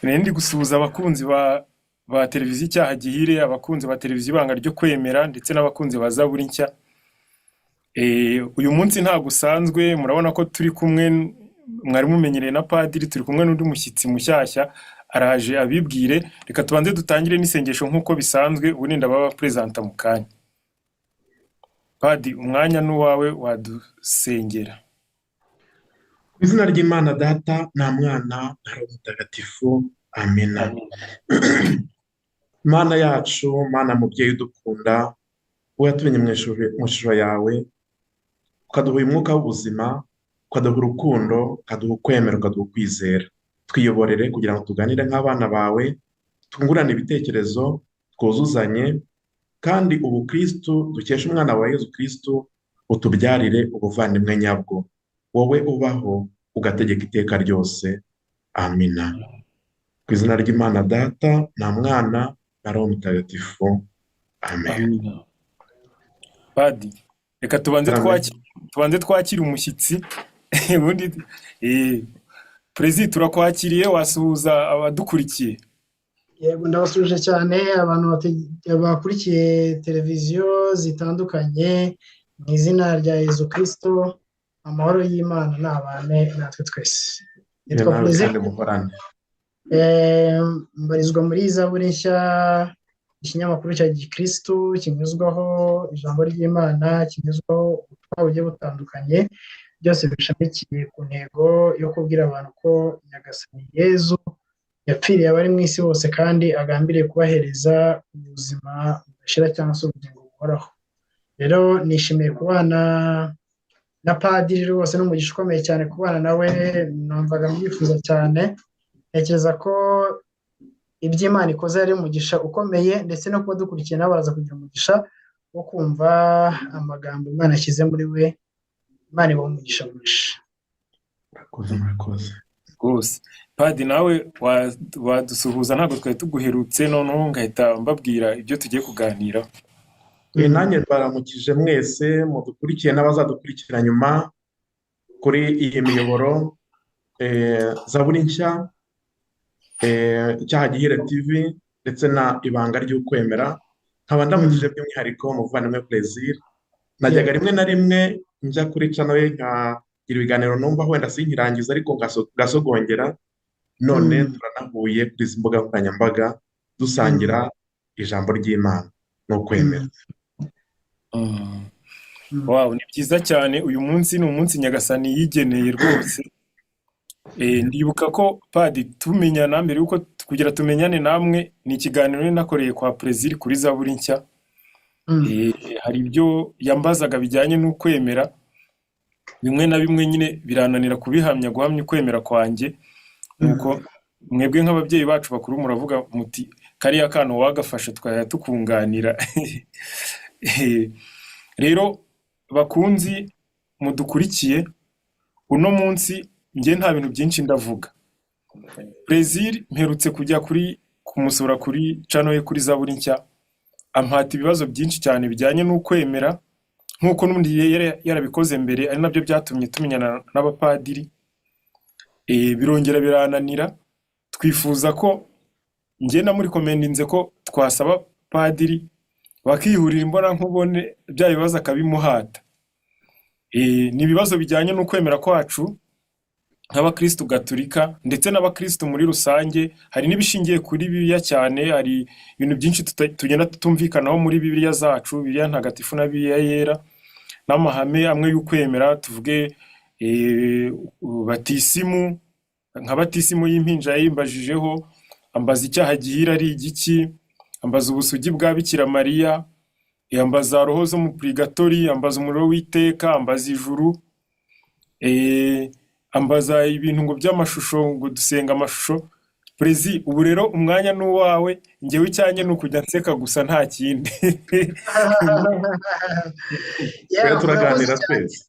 Nari ndi gusuhuza abakunzi ba televiziyo Icyaha Gihire, abakunzi ba televiziyo Ibanga ryo Kwemera, ndetse n'abakunzi ba Zaburi Nshya. Uyu munsi ntabwo usanzwe, murabona ko turi kumwe, mwari mumenyereye na padiri, turi kumwe n'undi mushyitsi mushyashya, araje abibwire. Reka tubanze dutangire n'isengesho nk'uko bisanzwe, ubundi ndababa perezanta mu kanya. Padi, umwanya ni uwawe, wadusengera. Mu izina ry'Imana Data nta Mwana na Roho Mutagatifu, amina. Mana yacu, Mana mubyeyi udukunda, wowe watumenye mu ishusho yawe, ukaduha uyu mwuka w'ubuzima, ukaduha urukundo, ukaduha ukwemera, ukaduha ukwizera. Twiyoborere kugira ngo tuganire nk'abana bawe, twungurane ibitekerezo, twuzuzanye, kandi ubukristu dukesha umwana wa Yezu Kristu utubyarire ubuvandimwe nyabwo, wowe ubaho ugategeka iteka ryose, amina. Ku izina ry'Imana Data na Mwana na Roho Mutagatifu, amen. Amina. Padi, reka tubanze Amen. Tubanze twakire umushyitsi, ubundi Perezida, turakwakiriye, wasuhuza abadukurikiye. Yego, ndabasuhuje cyane abantu bakurikiye televiziyo zitandukanye mu izina rya Yezu Kristo, amahoro y'Imana nabane natwe twese. Nitwa Nawe Perezida, kandi muhorane. Mbarizwa muri Zaburi Nshya, ikinyamakuru cya gikristu kinyuzwaho ijambo ry'Imana, kinyuzwaho ubutumwa bugiye butandukanye, byose bishamikiye ku ntego yo kubwira abantu ko Nyagasani Yezu yapfiriye abari mu isi bose kandi agambiriye kubahereza ubuzima budashira cyangwa se ubugingo buhoraho. Rero nishimiye kubana na padiri rwose, ni umugisha ukomeye cyane kubana nawe, numvaga mbyifuza cyane. Ntekereza ko ibyo Imana ikoze ari umugisha ukomeye, ndetse no kuba dukurikiye nabo baraza kugira umugisha wo kumva amagambo Imana ashyize muri we. Imana ibahe umugisha mwinshi. Murakoze, murakoze. Rwose padi, nawe wadusuhuza, ntabwo twari tuguherutse, noneho ngahita mbabwira ibyo tugiye kuganiraho. Nanjye baramukije mwese mudukurikiye n'abazadukurikira nyuma kuri iyi miyoboro, Zaburi Nshya, Icyaha Gihire TV ndetse na Ibanga ry'Ukwemera. Nkaba ndamukije by'umwihariko umuvandimwe Plaisir. Najyaga rimwe na rimwe njya kuri channel ye nkagira ibiganiro numva wenda sinkirangiza, ariko ngasogongera. None turanahuye kuri izi mbuga nkoranyambaga dusangira ijambo ry'Imana n'ukwemera. Wow, ni byiza cyane. Uyu munsi ni umunsi Nyagasani yigeneye rwose. Ndibuka ko padi tumenyana, mbere yuko kugira tumenyane namwe, ni ikiganiro nari nakoreye kwa Plaisir kuri Zaburi Nshya. Hari ibyo yambazaga bijyanye n'ukwemera, bimwe na bimwe nyine birananira kubihamya, guhamya ukwemera kwanjye. Nuko mwebwe nk'ababyeyi bacu bakuru muravuga muti kariya kana wagafashe twajya tukunganira. Rero bakunzi mudukurikiye, uno munsi njye nta bintu byinshi ndavuga. Plaisir mperutse kujya kuri kumusura kuri channel ye kuri Zaburi Nshya, ampata ibibazo byinshi cyane bijyanye n'ukwemera, nk'uko n'ubundi yari yarabikoze mbere, ari nabyo byatumye tumenyana n'abapadiri. Birongera birananira. Twifuza ko, njye namurecommendinze ko twasaba padiri bakihurira imbona nkubone, bya bibazo akabimuhata. Ni ibibazo bijyanye n'ukwemera kwacu nk'abakristu gatolika ndetse n'abakristu muri rusange. Hari n'ibishingiye kuri Bibiliya cyane, hari ibintu byinshi tugenda tutumvikanaho muri Bibiliya zacu, Bibiliya Ntagatifu na Bibiliya Yera, n'amahame amwe y'ukwemera, tuvuge batisimu, nka batisimu y'impinja yayimbajijeho, ambaza icyaha gihira ari igiki, ambaza ubusugi bwa Bikira Mariya, ambaza roho zo mu purigatori, ambaza umuriro w'iteka, ambaza ijuru, ambaza ibintu ngo by'amashusho, ngo dusenga amashusho. Perezi, ubu rero umwanya ni uwawe, njyewe icyanjye ni ukujya nseka gusa, nta kindi. Twe turaganira Murakoze cyane. twese.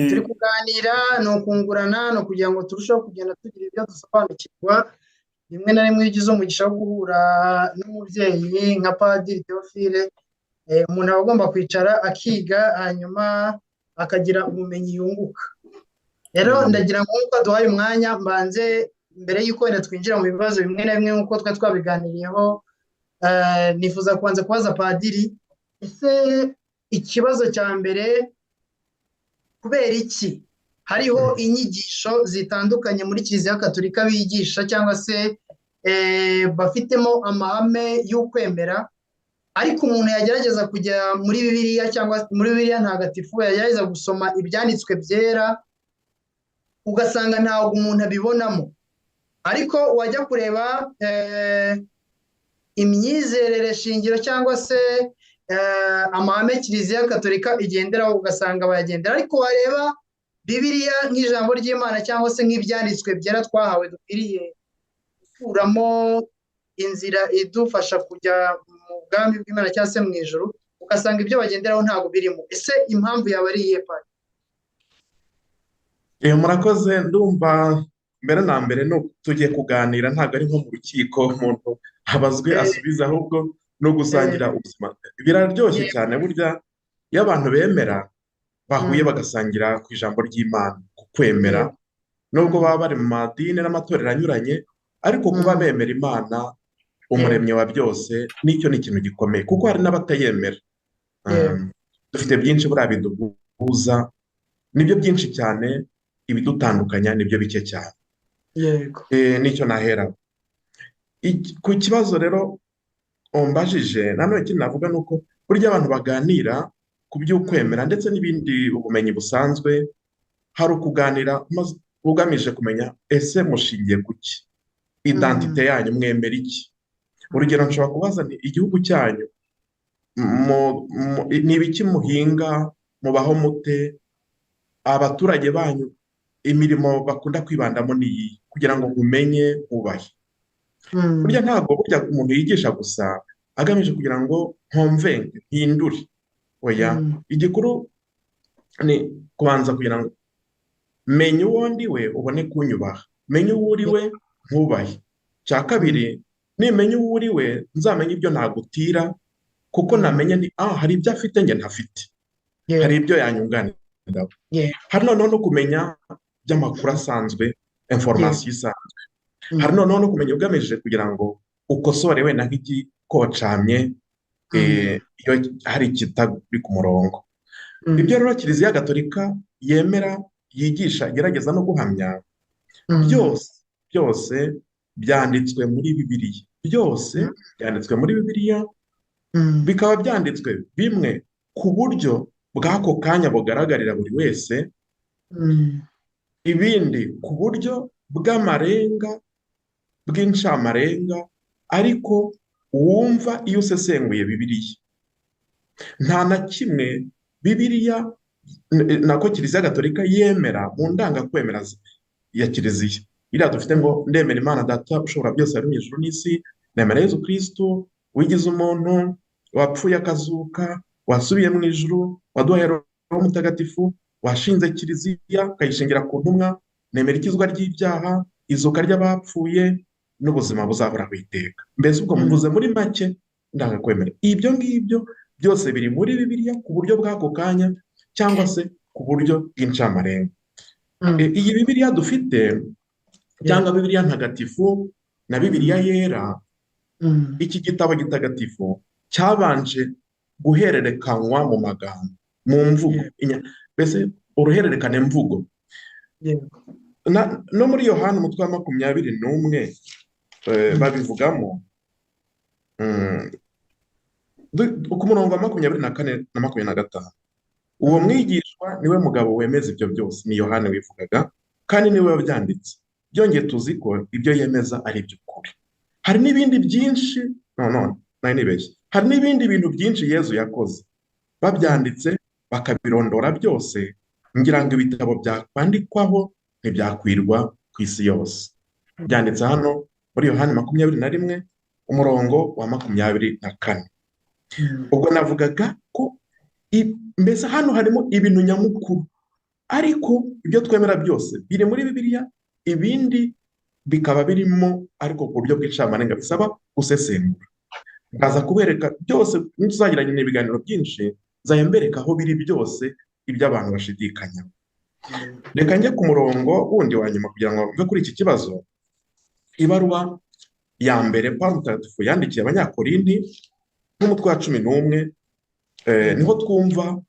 Turi kuganira, ni ukungurana, ni ukugira ngo turusheho kugenda tugira ibyo dusobanukirwa. Rimwe na rimwe iyo ugize umugisha wo guhura n'umubyeyi nka Padiri Theophile, umuntu aba agomba kwicara akiga, hanyuma akagira ubumenyi yunguka. Rero ndagira ngo nk'uko aduhaye umwanya, mbanze Mbere y'uko wenda twinjira mu bibazo bimwe na bimwe nk'uko twari twabiganiriyeho, nifuza kubanza kubaza padiri, ese ikibazo cya mbere, kubera iki hariho inyigisho zitandukanye muri Kiliziya Gatolika bigisha cyangwa se bafitemo amahame y'ukwemera, ariko umuntu yagerageza kujya muri Bibiliya cyangwa muri Bibiliya ntagatifu, yagerageza gusoma ibyanditswe byera, ugasanga ntabwo umuntu abibonamo, ariko wajya kureba imyizerere shingiro cyangwa se amahame Kiliziya Gatolika igenderaho, ugasanga bayagendera, ariko wareba Bibiliya nk'ijambo ry'Imana cyangwa se nk'ibyanditswe byera twahawe dukwiriye gukuramo inzira idufasha kujya mu bwami bw'Imana cyangwa se mu ijuru, ugasanga ibyo bagenderaho ntabwo birimo. Ese impamvu yaba ari iyihe, padiri? Murakoze. Ndumva mbere na mbere tugiye kuganira, ntabwo ari nko mu rukiko umuntu abazwe asubiza, ahubwo no gusangira ubuzima biraryoshye cyane. Burya iyo abantu bemera bahuye bagasangira ku ijambo ry'Imana, ku kwemera, nubwo baba bari mu madini n'amatorero anyuranye, ariko kuba bemera Imana umuremyi wa byose, nicyo ni ikintu gikomeye, kuko hari n'abatayemera. Dufite byinshi buriya biduhuza, nibyo byinshi cyane, ibidutandukanya nibyo bike cyane. Nicyo nahera ku kibazo rero umbajije. Nanone ikindi navuga ni uko burya abantu baganira ku by'ukwemera ndetse n'ibindi ubumenyi busanzwe, hari ukuganira ugamije kumenya ese mushingiye ku ki, identité yanyu, mwemera iki. Urugero, nshobora kubaza nti igihugu cyanyu ni ibiki muhinga, mubaho mute, abaturage banyu imirimo bakunda kwibandamo ni iyi, kugira ngo umenye wubahe. Burya ntabwo burya umuntu yigisha gusa agamije kugira ngo nkomvenge mpindure, oya. Igikuru ni kubanza kugira ngo menye uwo ndi we, ubone kunyubaha, menye uwo uri we, nkubahe. Cya kabiri, nimenya uwo uri we, nzamenye ibyo nagutira, kuko namenye ni hari ibyo afite njye ntafite, hari ibyo yanyunganira. Hari noneho no kumenya by'amakuru asanzwe, information isanzwe. Hari noneho no kumenya ugamije kugira ngo ukosore wenda nk'igikocamye, iyo hari ikitari ku murongo. Ibyo rero Kiliziya Gatolika yemera, yigisha, igerageza no guhamya, byose byose byanditswe muri Bibiliya, byose byanditswe muri Bibiliya, bikaba byanditswe bimwe ku buryo bw'ako kanya bugaragarira buri wese, ibindi ku buryo bw'amarenga, bw'incamarenga, ariko wumva iyo usesenguye Bibiliya nta na kimwe Bibiliya nako Kiliziya Gatolika yemera mu ndangakwemera ya Kiliziya iriya dufite, ngo ndemera Imana Data ushobora byose ari mu ijuru n'isi, nemera Yezu Kristu wigize umuntu, wapfuye akazuka, wasubiye mu ijuru, waduhaye Roho Mutagatifu, washinze Kiliziya ukayishingira ku ntumwa, nemera ikizwa ry'ibyaha, izuka ry'abapfuye n'ubuzima buzahoraho iteka. Mbese ubwo muvuze muri make ndangakwemera, ibyo ngibyo byose biri muri Bibiliya ku buryo bw'ako kanya cyangwa se ku buryo bw'incamarenga. Iyi Bibiliya dufite, cyangwa Bibiliya ntagatifu na Bibiliya yera, iki gitabo gitagatifu cyabanje guhererekanywa mu magambo, mu mvugo, mbese uruhererekane mvugo. No muri Yohani umutwe wa 21 babivugamo, ku murongo wa 24 na 25. Uwo mwigishwa niwe mugabo wemeza ibyo byose, ni Yohani wivugaga, kandi niwe wabyanditse. Byongeye tuzi ko ibyo yemeza ari iby'ukuri. Hari n'ibindi byinshi, none nari nibeshye, hari n'ibindi bintu byinshi Yezu yakoze, babyanditse bakabirondora byose, ngira ngo ibitabo byakwandikwaho ntibyakwirwa ku isi yose. Byanditse hano muri Yohani 21 umurongo wa 24. Ubwo navugaga ko mbese hano harimo ibintu nyamukuru, ariko ibyo twemera byose biri muri Bibiliya, ibindi bikaba birimo ariko ku buryo bw'incamanenga bisaba gusesengura. Ndaza kubereka byose, ntituzagiranye ibiganiro byinshi, nzajya mbereka aho biri byose ibyo abantu bashidikanya. Reka njye ku murongo wundi wa nyuma kugira ngo mve kuri iki kibazo. Ibaruwa ya mbere Pawulo Mutagatifu yandikiye Abanyakorinti, nk'umutwe wa 11, niho twumva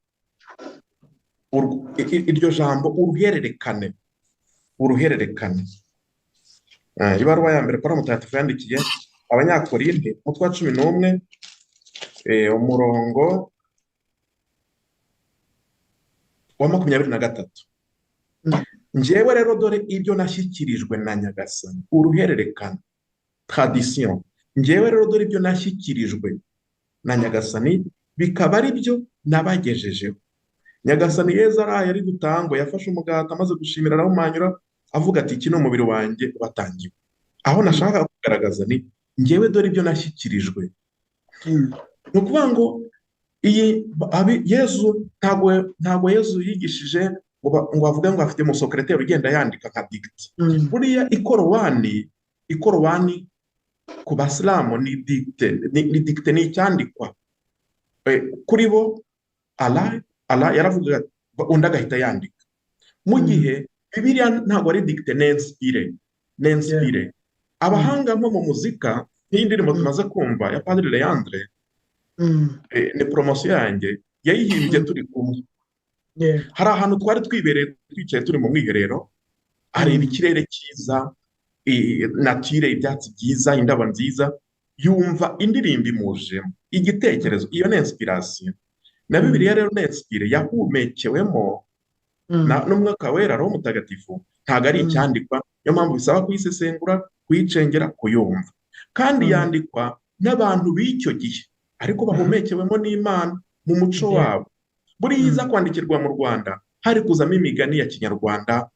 iryo jambo uruhererekane, uruhererekane. Ibaruwa ya mbere Pawulo Mutagatifu yandikiye Abanyakorinti, umutwe wa 11, umurongo wa 23. Njyewe rero dore ibyo nashyikirijwe na Nyagasani, uruhererekane, tradition. Njyewe rero dore ibyo nashyikirijwe na Nyagasani, bikaba ari byo nabagejejeho. Nyagasani Yezu araye ari gutangwa, yafashe umugati amaze gushimira arawumanyura, avuga ati iki ni umubiri wanjye watangiwe. Aho nashakaga kugaragaza ni njyewe dore ibyo nashyikirijwe. Ni ukuvuga ngo iyi Yezu ntabwo Yezu yigishije ngo avuge ngo afite umusokereteri ugenda yandika nka dictée. Buriya ikorowani ku basilamu ni dictée, ni dictée, ni icyandikwa. Kuri bo Allah yaravugaga undi agahita yandika. Mu gihe Bibiliya ntabwo ari dictée, ni inspiré, ni inspiré. Abahanga nko mu muzika, nk'iyi ndirimbo tumaze kumva ya Padiri Leandre, ni promotion yanjye, yayihimbye turi kumwe. Hari ahantu twari twibereye, twicaye turi mu mwiherero, areba ikirere cyiza, nature, ibyatsi byiza, indabo nziza, yumva indirimbo imujemo igitekerezo. Iyo ni inspiration. Na Bibiliya rero ni inspiré, yahumekewemo n'Umwuka Wera, Roho Mutagatifu, ntabwo ari icyandikwa. Niyo mpamvu bisaba kuyisesengura, kuyicengera, kuyumva. Kandi yandikwa n'abantu b'icyo gihe, ariko bahumekewemo n'Imana mu muco wabo. Buriya iza kwandikirwa mu Rwanda, hari kuzamo imigani ya Kinyarwanda,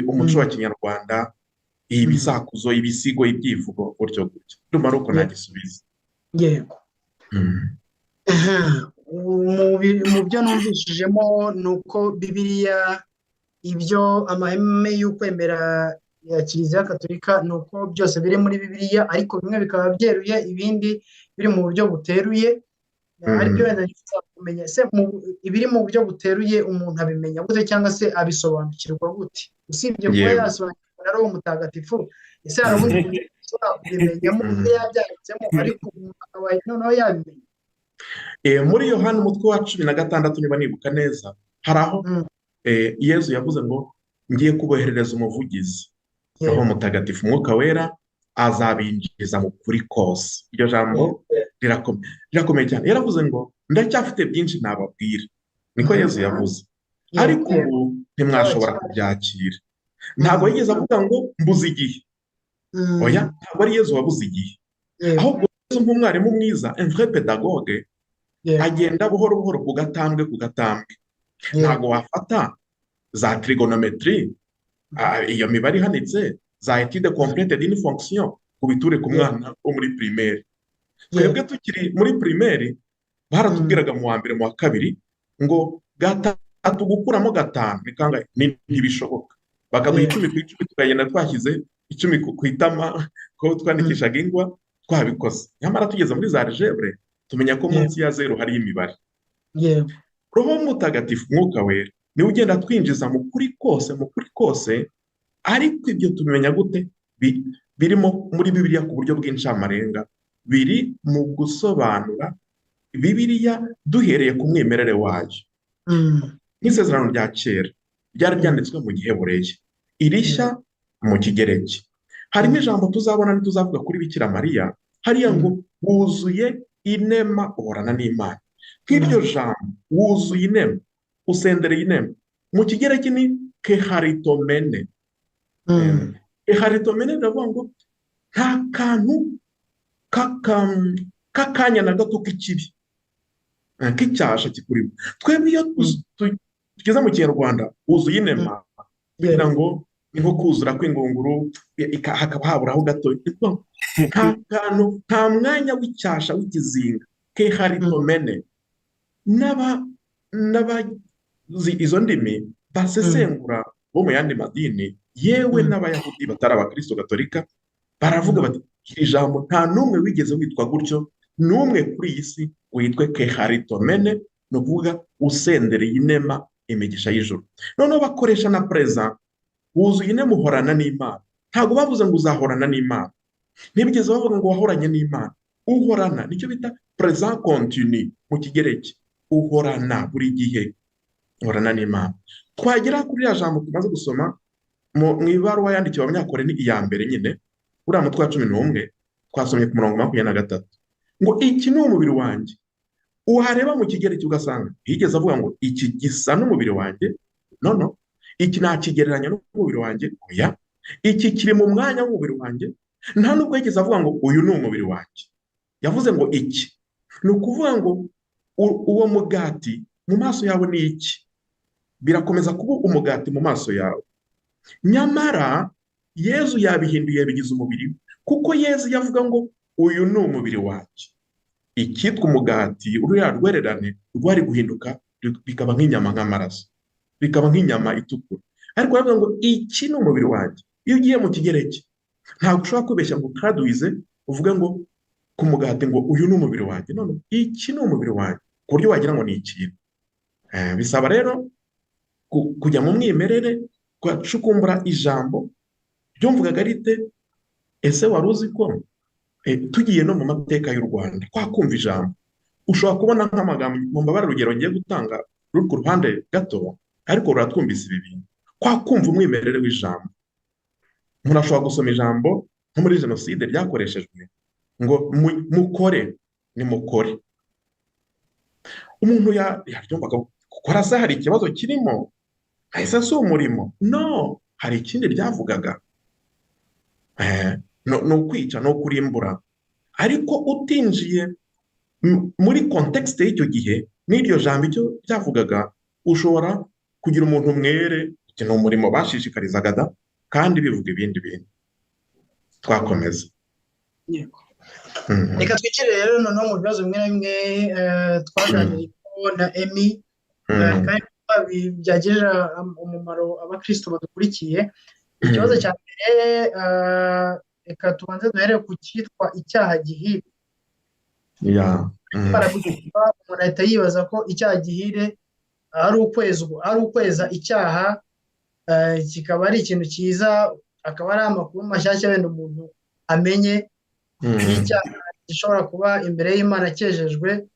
umuco wa Kinyarwanda, ibisakuzo, ibisigo, ibyivugo, gutyo gutyo. Ndumva ari uko nagisubiza. Yego. Mu byo numvishijemo ni uko Bibiliya, ibyo amahame y'ukwemera ya Kiliziya Gatolika, ni uko byose biri muri Bibiliya, ariko bimwe bikaba byeruye, ibindi biri mu buryo buteruye. Aribyo wenda nifuza kumenya: ese ibiri mu buryo buteruye umuntu abimenya gute, cyangwa se abisobanukirwa gute, usibye kuba yasobanukirwa na Roho Mutagatifu? Ese hari ubundi buryo ushobora kubimenyamo, uburyo yabyanditsemo, ariko umuntu akaba noneho yabimenya? Muri Yohani umutwe wa 16, niba nibuka neza, hari aho Yezu yavuze ngo ngiye kuboherereza umuvugizi, Roho Mutagatifu, Umwuka Wera, azabinjiza mu kuri kose. Iryo jambo rirakomeye cyane. Yaravuze ngo ndacyafite byinshi nababwira, niko Yezu yavuze, ariko ubu ntimwashobora kubyakira. Ntabwo yigeze avuga ngo mbuze igihe. Oya, ntabwo ari Yezu wabuze igihe. Ahubwo Yezu nk'umwarimu mwiza, un vrai pédagogue, agenda buhoro buhoro, ku gatambwe ku gatambwe. Ntabwo wafata za trigonométrie, iyo mibare ihanitse, za étude complète d'une fonction, ngo biture ku mwana wo muri primaire. Twebwe tukiri muri primaire baratubwiraga mu wa mbere, mu wa kabiri, ngo gatatu gukuramo gatanu ni kangahe? Ntibishoboka. Bakaduha 10 ku 10, tukagenda twashyize 10 ku itama ko twandikishaga ingwa twabikoze. Nyamara tugeze muri za algèbre tumenya ko munsi ya zeru hariyo imibare. Roho Mutagatifu, Umwuka Wera, niwe ugenda twinjiza mu kuri kose, mu kuri kose. Ariko ibyo tubimenya gute? Birimo muri Bibiliya ku buryo bw'incamarenga, biri mu gusobanura Bibiliya duhereye ku mwimerere wayo. Nk'Isezerano rya Kera ryari ryanditswe mu Gihebureyi, Irishya mu Kigereki. Harimo ijambo tuzabona ntituzavuga kuri Bikira Mariya hariya ngo wuzuye inema, uhorana n'Imana. Nk'iryo jambo wuzuye inema, usendereye inema, mu Kigereki ni kecharitomene. Kecharitomene biravuga ngo nta kantu k'akanya na gato k'ikibi, k'icyasha kikurimo. Twebwe iyo tugeze mu Kinyarwanda wuzuye inema, kugira ngo ni nko kuzura kw'ingunguru, hakaba haburaho gato. Nta kantu, nta mwanya w'icyasha, w'ikizinga, kecharitomene. N'abazi izo ndimi basesengura bo mu yandi madini, yewe n'Abayahudi batari Abakristo Gatolika, baravuga bati iri jambo nta n'umwe wigeze witwa gutyo, n'umwe kuri iyi si witwe kecharitomene, ni ukuvuga usendereye inema, imigisha y'ijuru. Noneho bakoresha na présent, wuzuye inema, uhorana n'Imana. Ntabwo bavuze ngo uzahorana n'Imana. Ntibigeze bavuga ngo wahoranye n'Imana. Uhorana nicyo bita présent continu mu Kigereki, uhorana buri gihe, uhorana n'Imana. Twagera kuri iriya jambo tumaze gusoma mu ibaruwa yandikiwe Abanyakorinto iya mbere nyine, uriya mutwe wa 11, twasomye ku murongo 23 ngo iki ni umubiri wanjye. Uhareba mu Kigereki ugasanga yigeze avuga ngo iki gisa n'umubiri wanjye? No, no. Iki nakigereranya n'umubiri wanjye? Oya. Iki kiri mu mwanya w'umubiri wanjye? Nta nubwo yigeze avuga ngo uyu ni umubiri wanjye. Yavuze ngo iki. Ni ukuvuga ngo uwo mugati mu maso yawe ni iki? Birakomeza kuba umugati mu maso yawe. Nyamara Yezu yabihinduye, yabigize umubiri, kuko Yezu yavuga ngo uyu ni umubiri wanjye, icyitwa umugati, ruriya rwererane rwari guhinduka bikaba nk'inyama, nk'amaraso, bikaba nk'inyama itukura. Ariko baravuga ngo iki ni umubiri wanjye. Iyo ugiye mu Kigereki ntabwo ushobora kwibeshya ngo traduise uvuge ngo ku mugati ngo uyu ni umubiri wanjye. None iki ni umubiri wanjye, ku buryo wagira ngo ni ikintu. Bisaba rero kujya mu mwimerere, gucukumbura ijambo ryumvugaga rite. Ese wari uzi ko tugiye no mu mateka y'u Rwanda, kwa kumva ijambo ushobora kubona nk'amagambo, mu mbabare urugero ngiye gutanga ruri ku ruhande gato, ariko ruratwumvise ibi bintu, kwa kumva umwimerere w'ijambo. Umuntu ashobora gusoma ijambo nko muri jenoside ryakoreshejwe ngo mukore, nimukore. Umuntu yaryumvaga gukora se hari ikibazo kirimo? Ese si umurimo? No, hari ikindi ryavugaga. Ni ukwica, ni ukurimbura. Ariko utinjiye muri contexte y'icyo gihe n'iryo jambo icyo ryavugaga, ushobora kugira umuntu umwere uti ni umurimo bashishikarizaga da, kandi bivuga ibindi bintu. Twakomeza. Yego. Reka twicire rero noneho mu bibazo bimwe na bimwe twaganiriyeho na Emmy, kandi byagirira umumaro abakristo badukurikiye. Ikibazo cya mbere, reka tubanze duhere ku cyitwa icyaha gihire. Barakucyumva, umuntu ahita yibaza ko icyaha gihire ari ukwezwa, ari ukweza icyaha, kikaba ari ikintu cyiza, akaba ari amakuru mashyashya wenda umuntu amenye y'icyaha gishobora kuba imbere y'Imana cyejejwe,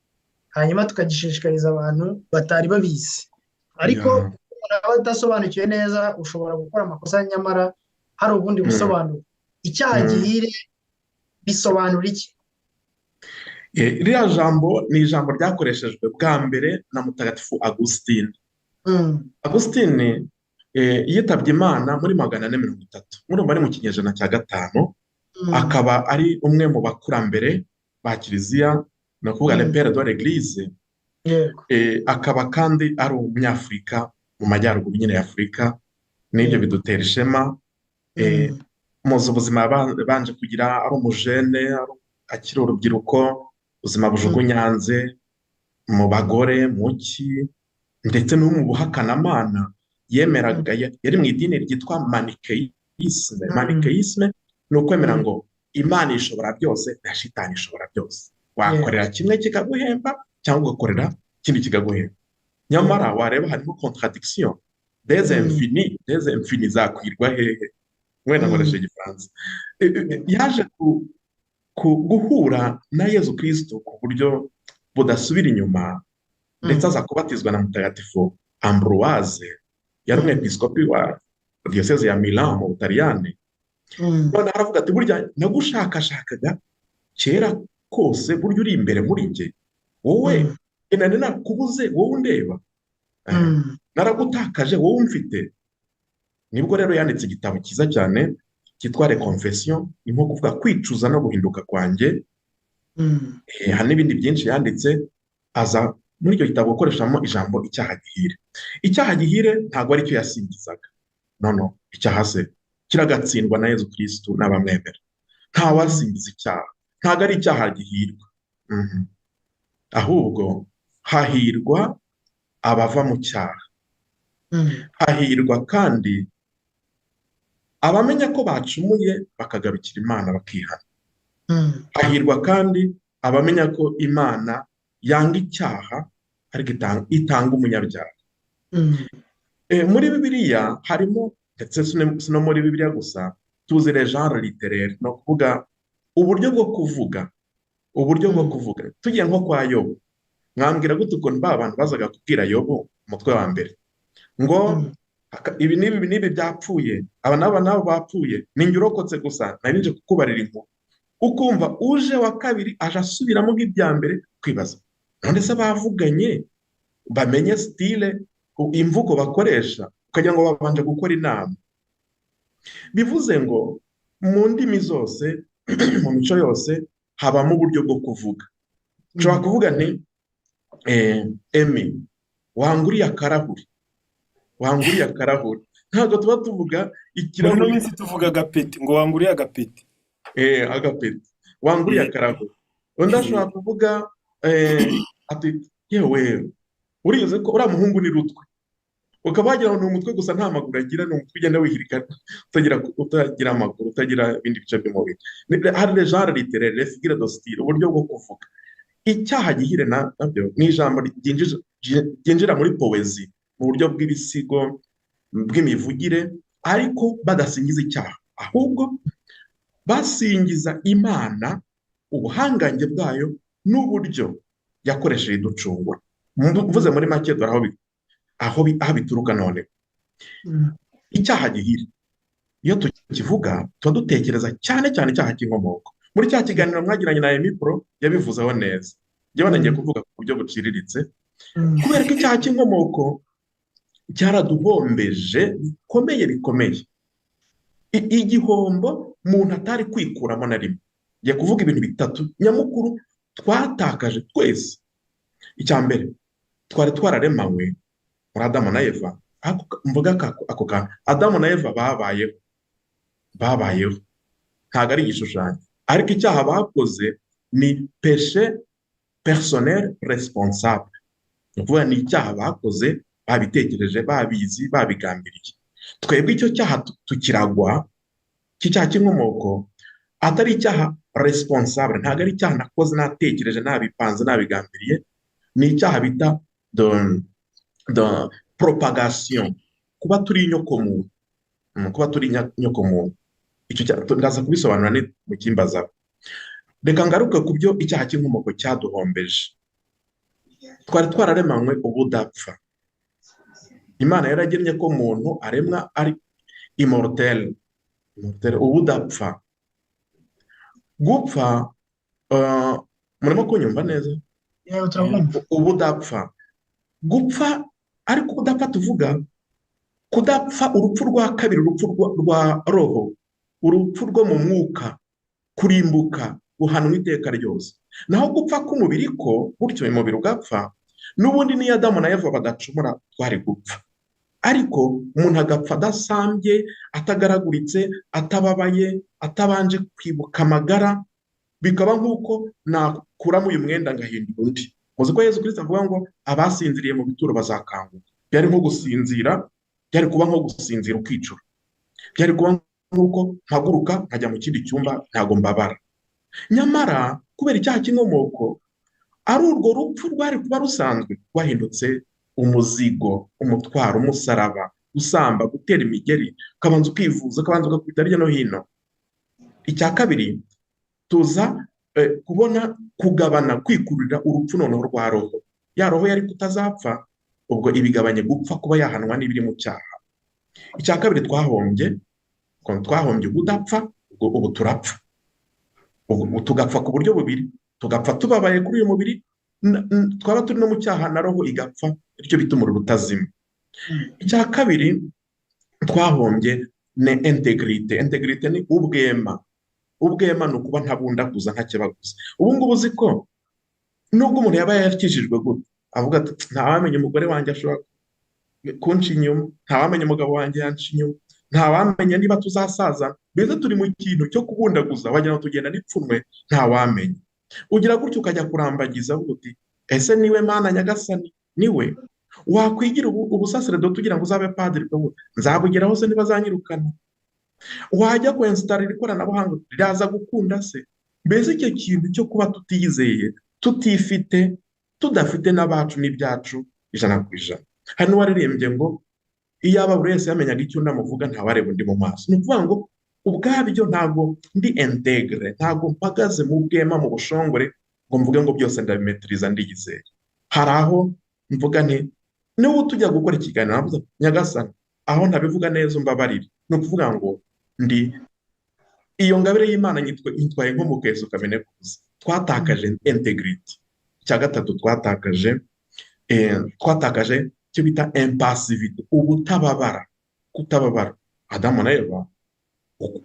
hanyuma tukagishishikariza abantu batari babizi. Ariko umuntu aba adasobanukiwe neza, ushobora gukora amakosa nyamara hari ubundi busobanuro. Icyaha gihire bisobanura iki? Ririya jambo ni ijambo ryakoreshejwe bwa mbere na Mutagatifu Agusitini. Agusitini yitabye Imana muri 430, murumva ari mu kinyejana cya 5, akaba ari umwe mu bakurambere ba Kiliziya, ni ukuvuga le père de l'Église. Akaba kandi ari umunyafurika, mu majyaruguru nyine ya Afurika, n'ibyo bidutera ishema. Muzi ubuzima yabanje kugira ari umujene, akiri urubyiruko, ubuzima bujugunyanze mu bagore, mu ki, ndetse no mu buhakanamana yemeraga, yari mu idini ryitwa manikeyisme. Manikeyisme ni ukwemera ngo Imana ishobora byose na shitani ishobora byose, wakorera kimwe kikaguhemba cyangwa ugakorera ikindi kikaguhemba. Nyamara wareba harimo contradiction des infinis, des infinis zakwirwa hehe? Wenda nkoresheje Igifaransa. Yaje guhura na Yezu Kristo ku buryo budasubira inyuma, ndetse aza kubatizwa na Mutagatifu Ambroise, yari umwepiskopi wa diyoseze ya Milan mu Butaliyani. Noneho aravuga ati burya nagushakashakaga kera kose, burya uri imbere muri njye, wowe nari nakubuze, wowe undeba, naragutakaje, wowe umfite. Nibwo rero yanditse igitabo cyiza cyane cyitwa Reconfession, ni nko kuvuga kwicuza no guhinduka kwanjye. Hari n'ibindi byinshi yanditse, aza muri icyo gitabo gukoreshamo ijambo icyaha gihire. Icyaha gihire ntabwo ari cyo yasingizaga, no no, icyaha se kiragatsindwa na Yezu Kristu n'abamwemera. Ntawasingiza icyaha, ntabwo ari icyaha gihirwa. Ahubwo hahirwa abava mu cyaha, hahirwa kandi abamenya ko bacumuye bakagarukira Imana bakihana. Hahirwa kandi abamenya ko Imana yanga icyaha ariko itanga umunyabyaha. Muri Bibiliya harimo, ndetse si no muri Bibiliya gusa, tuzi les genres littéraires, ni ukuvuga Uburyo bwo kuvuga, uburyo bwo kuvuga, tugiye nko kwa Yobu, mwambwira gute ukuntu ba bantu bazaga kubwira Yobu umutwe wa mbere ngo ibi n'ibi n'ibi byapfuye, aba n'aba n'aba bapfuye, ninjye urokotse gusa, nari nje kukubarira inkuru. Ukumva uje wa kabiri aje asubiramo nk'ibya mbere, kwibaza none se bavuganye bamenye style, imvugo bakoresha, ukagira ngo babanje gukora inama. Bivuze ngo mu ndimi zose, mu mico yose, habamo uburyo bwo kuvuga. Nshobora kuvuga nti "Emi, wanguriye akarahuri, wanguriye akarahuri." Ntabwo tuba tuvuga Muri ino ikirahuri. minsi tuvuga agapeti, ngo wanguriye agapeti. Agapeti, wanguriye akarahuri. Undi ashobora kuvuga ati "Yewe, urizi ko uriya muhungu ni rutwe?" Ukaba wagira ngo ni umutwe gusa, nta maguru agira, ni umutwe ugenda wihirika, utagira amaguru, utagira ibindi bice by'umubiri. Hari les genres littéraires, les figures de style, uburyo bwo kuvuga. Icyaha gihire nabyo ni ijambo ryinjira muri poésie, mu buryo bw'ibisigo, bw'imivugire, ariko badasingiza icyaha, ahubwo basingiza Imana, ubuhangange bwayo n'uburyo yakoresheje iducungura. Mvuze muri make, dore aho bituruka. None icyaha gihire, iyo tukivuga tuba dutekereza cyane cyane icyaha cy'inkomoko. Muri cya kiganiro mwagiranye na Emipro yabivuzeho neza, njyewe nagiye kuvuga ku buryo buciriritse, kubera ko icyaha cy'inkomoko cyaraduhombeje bikomeye bikomeye, igihombo umuntu atari kwikuramo na rimwe. Ngiye kuvuga ibintu bitatu nyamukuru twatakaje twese. Icya mbere, twari twararemanywe muri Adamu na Eva. Mvuga ako kantu, Adamu na Eva babayeho, babayeho, ntabwo ari igishushanyo, ariko icyaha bakoze ni péché personnel responsable, ni ukuvuga ni icyaha bakoze babitekereje, babizi, babigambiriye. Twebwe icyo cyaha tukiragwa, cy'icyaha cy'inkomoko, atari icyaha responsable, ntabwo ari icyaha nakoze natekereje, nabipanze, nabigambiriye, ni icyaha bita de propagation, kuba turi inyokomuntu, kuba turi inyokomuntu. Icyo ndaza kubisobanura ni mu kimbaza. Reka ngaruke ku byo icyaha cy'inkomoko cyaduhombeje. Twari twararemanywe ubudapfa. Imana yaragennye ko umuntu aremwa ari immortel, immortel, ubudapfa. Gupfa, murimo kunyumva neza? Yewe, turakumva. Ubudapfa, gupfa, ariko ubudapfa tuvuga kudapfa urupfu rwa kabiri, urupfu rwa roho, urupfu rwo mu mwuka, kurimbuka, guhanwa iteka ryose. Naho gupfa k'umubiri ko gutyo umubiri ugapfa, n'ubundi niyo Adamu na Eva badacumura twari gupfa, ariko umuntu agapfa adasambye, atagaraguritse, atababaye, atabanje kwibuka amagara, bikaba nk'uko nakuramo uyu mwenda ngahindura undi. Muzi ko Yesu Kirisito avuga ngo abasinziriye mu bituro bazakanguka. Byari nko gusinzira, byari kuba nko gusinzira ukicura, byari kuba nk'uko mpaguruka nkajya mu kindi cyumba, ntabwo mbabara. Nyamara kubera icyaha cy'inkomoko, ari urwo rupfu rwari kuba rusanzwe rwahindutse umuzigo, umutwaro, umusaraba, gusamba, gutera imigeri, ukabanza ukivuza, ukabanza ugakubita hirya no hino. Icya kabiri, tuza kubona kugabana, kwikururira urupfu noneho rwa roho. Ya roho yari kutazapfa, ubwo ibigabanye gupfa, kuba yahanwa n'ibiri mu cyaha. Icya kabiri twahombye, twahombye ubudapfa. Ubwo ubu turapfa, ubu tugapfa ku buryo bubiri: tugapfa tubabaye kuri uyu mubiri, twaba turi no mu cyaha na roho igapfa, bityo bita umuriro utazima. Icya kabiri twahombye ni intégrité. Intégrité ni ubwema. Ubwema ni ukuba ntabundaguza, ntakebaguza. Ubu ngubu uzi ko nubwo umuntu yaba yarakijijwe gute, avuga ati "Ntawamenya, umugore wanjye ashobora kunca inyuma, ntawamenya, umugabo wanjye yanca inyuma, ntawamenya niba tuzasaza." Mbese turi mu kintu cyo kubundaguza, wagira ngo tugenda n'ipfunwe, ntawamenya. Ugira gutyo ukajya kurambagiza, uvuga uti "Ese niwe Mana Nyagasani?" Niwe wakwigira ubusaseredoti ugira ngo uzabe padiri, ukavuga "Nzabugeraho se ntibazanyirukana?" Wajya kwenstarira ikoranabuhanga, riraza gukunda se? Mbese icyo kintu cyo kuba tutiyizeye, tutifite, tudafite n'abacu n'ibyacu 100%. Hari n'uwaririmbye ngo iyaba buri wese yamenyaga icyo undi amuvuga, ntawareba undi mu maso. Ni ukuvuga ngo Ubwabyo ntabwo ndi intègre, ntabwo mpagaze mu bwema, mu bushongore, ngo mvuge ngo byose ndabimetiriza, ndiyizeye. Hari aho mvuga nti niba tujya gukora ikiganiro, navuze: "Nyagasani, aho ntabivuga neza umbabarire." Ni ukuvuga ngo ndi iyo ngabire y'Imana nyitwaye nko mu keso kameneka ubusa. Twatakaje intégrité. Icya gatatu twatakaje icyo bita impassivité, ubutababara, kutababara. Adamu na Eva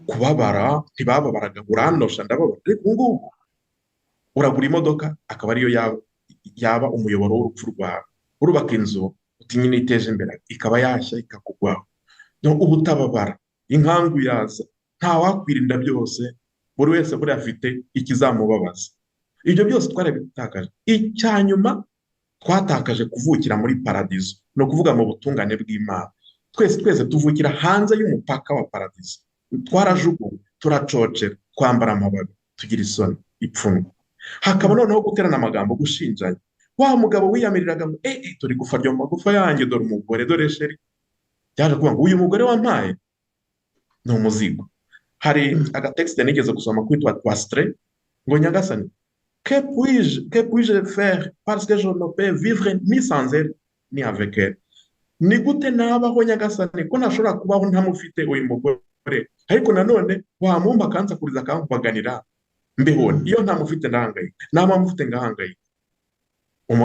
kubabara ntibababaraga. Uranosha ndababara. Ariko ubu ngubu uragura imodoka akaba ariyo yaba umuyoboro w'urupfu rwawe, urubaka inzu uti nyine iteje imbere, ikaba yashya ikakugwaho. Ubutababara, inkangu yaza, ntawakwirinda byose, buri wese buriya afite ikizamubabaza. Ibyo byose twarabitakaje. Icya nyuma, twatakaje kuvukira muri paradizo, ni ukuvuga mu butungane bw'Imana. Twese twese tuvukira hanze y'umupaka wa paradizo. Twarajugunywe, turacocera, twambara amababi, tugira isoni, ipfunwe. Hakaba noneho guterana amagambo, gushinjanya. Wa mugabo wiyamiriraga ngo eh, dore igufa ryo mu magufa yanjye, dore umugore, dore chéri, byaje kuvuga ngo uyu mugore wampaye ni umuzigo. Hari agatexte nigeze gusoma kwitwa Twastre ngo: "Nyagasani, que puis-je faire parce que je ne peux vivre ni sans elle ni avec elle?" Ni gute nabaho, Nyagasani, ko ntashobora kubaho ntamufite uyu mugore, ariko nanone wamumpa akansakuriza, akambaganira, mbeho iyo ntamufite ndahangayika, naba mufite ngahangayika.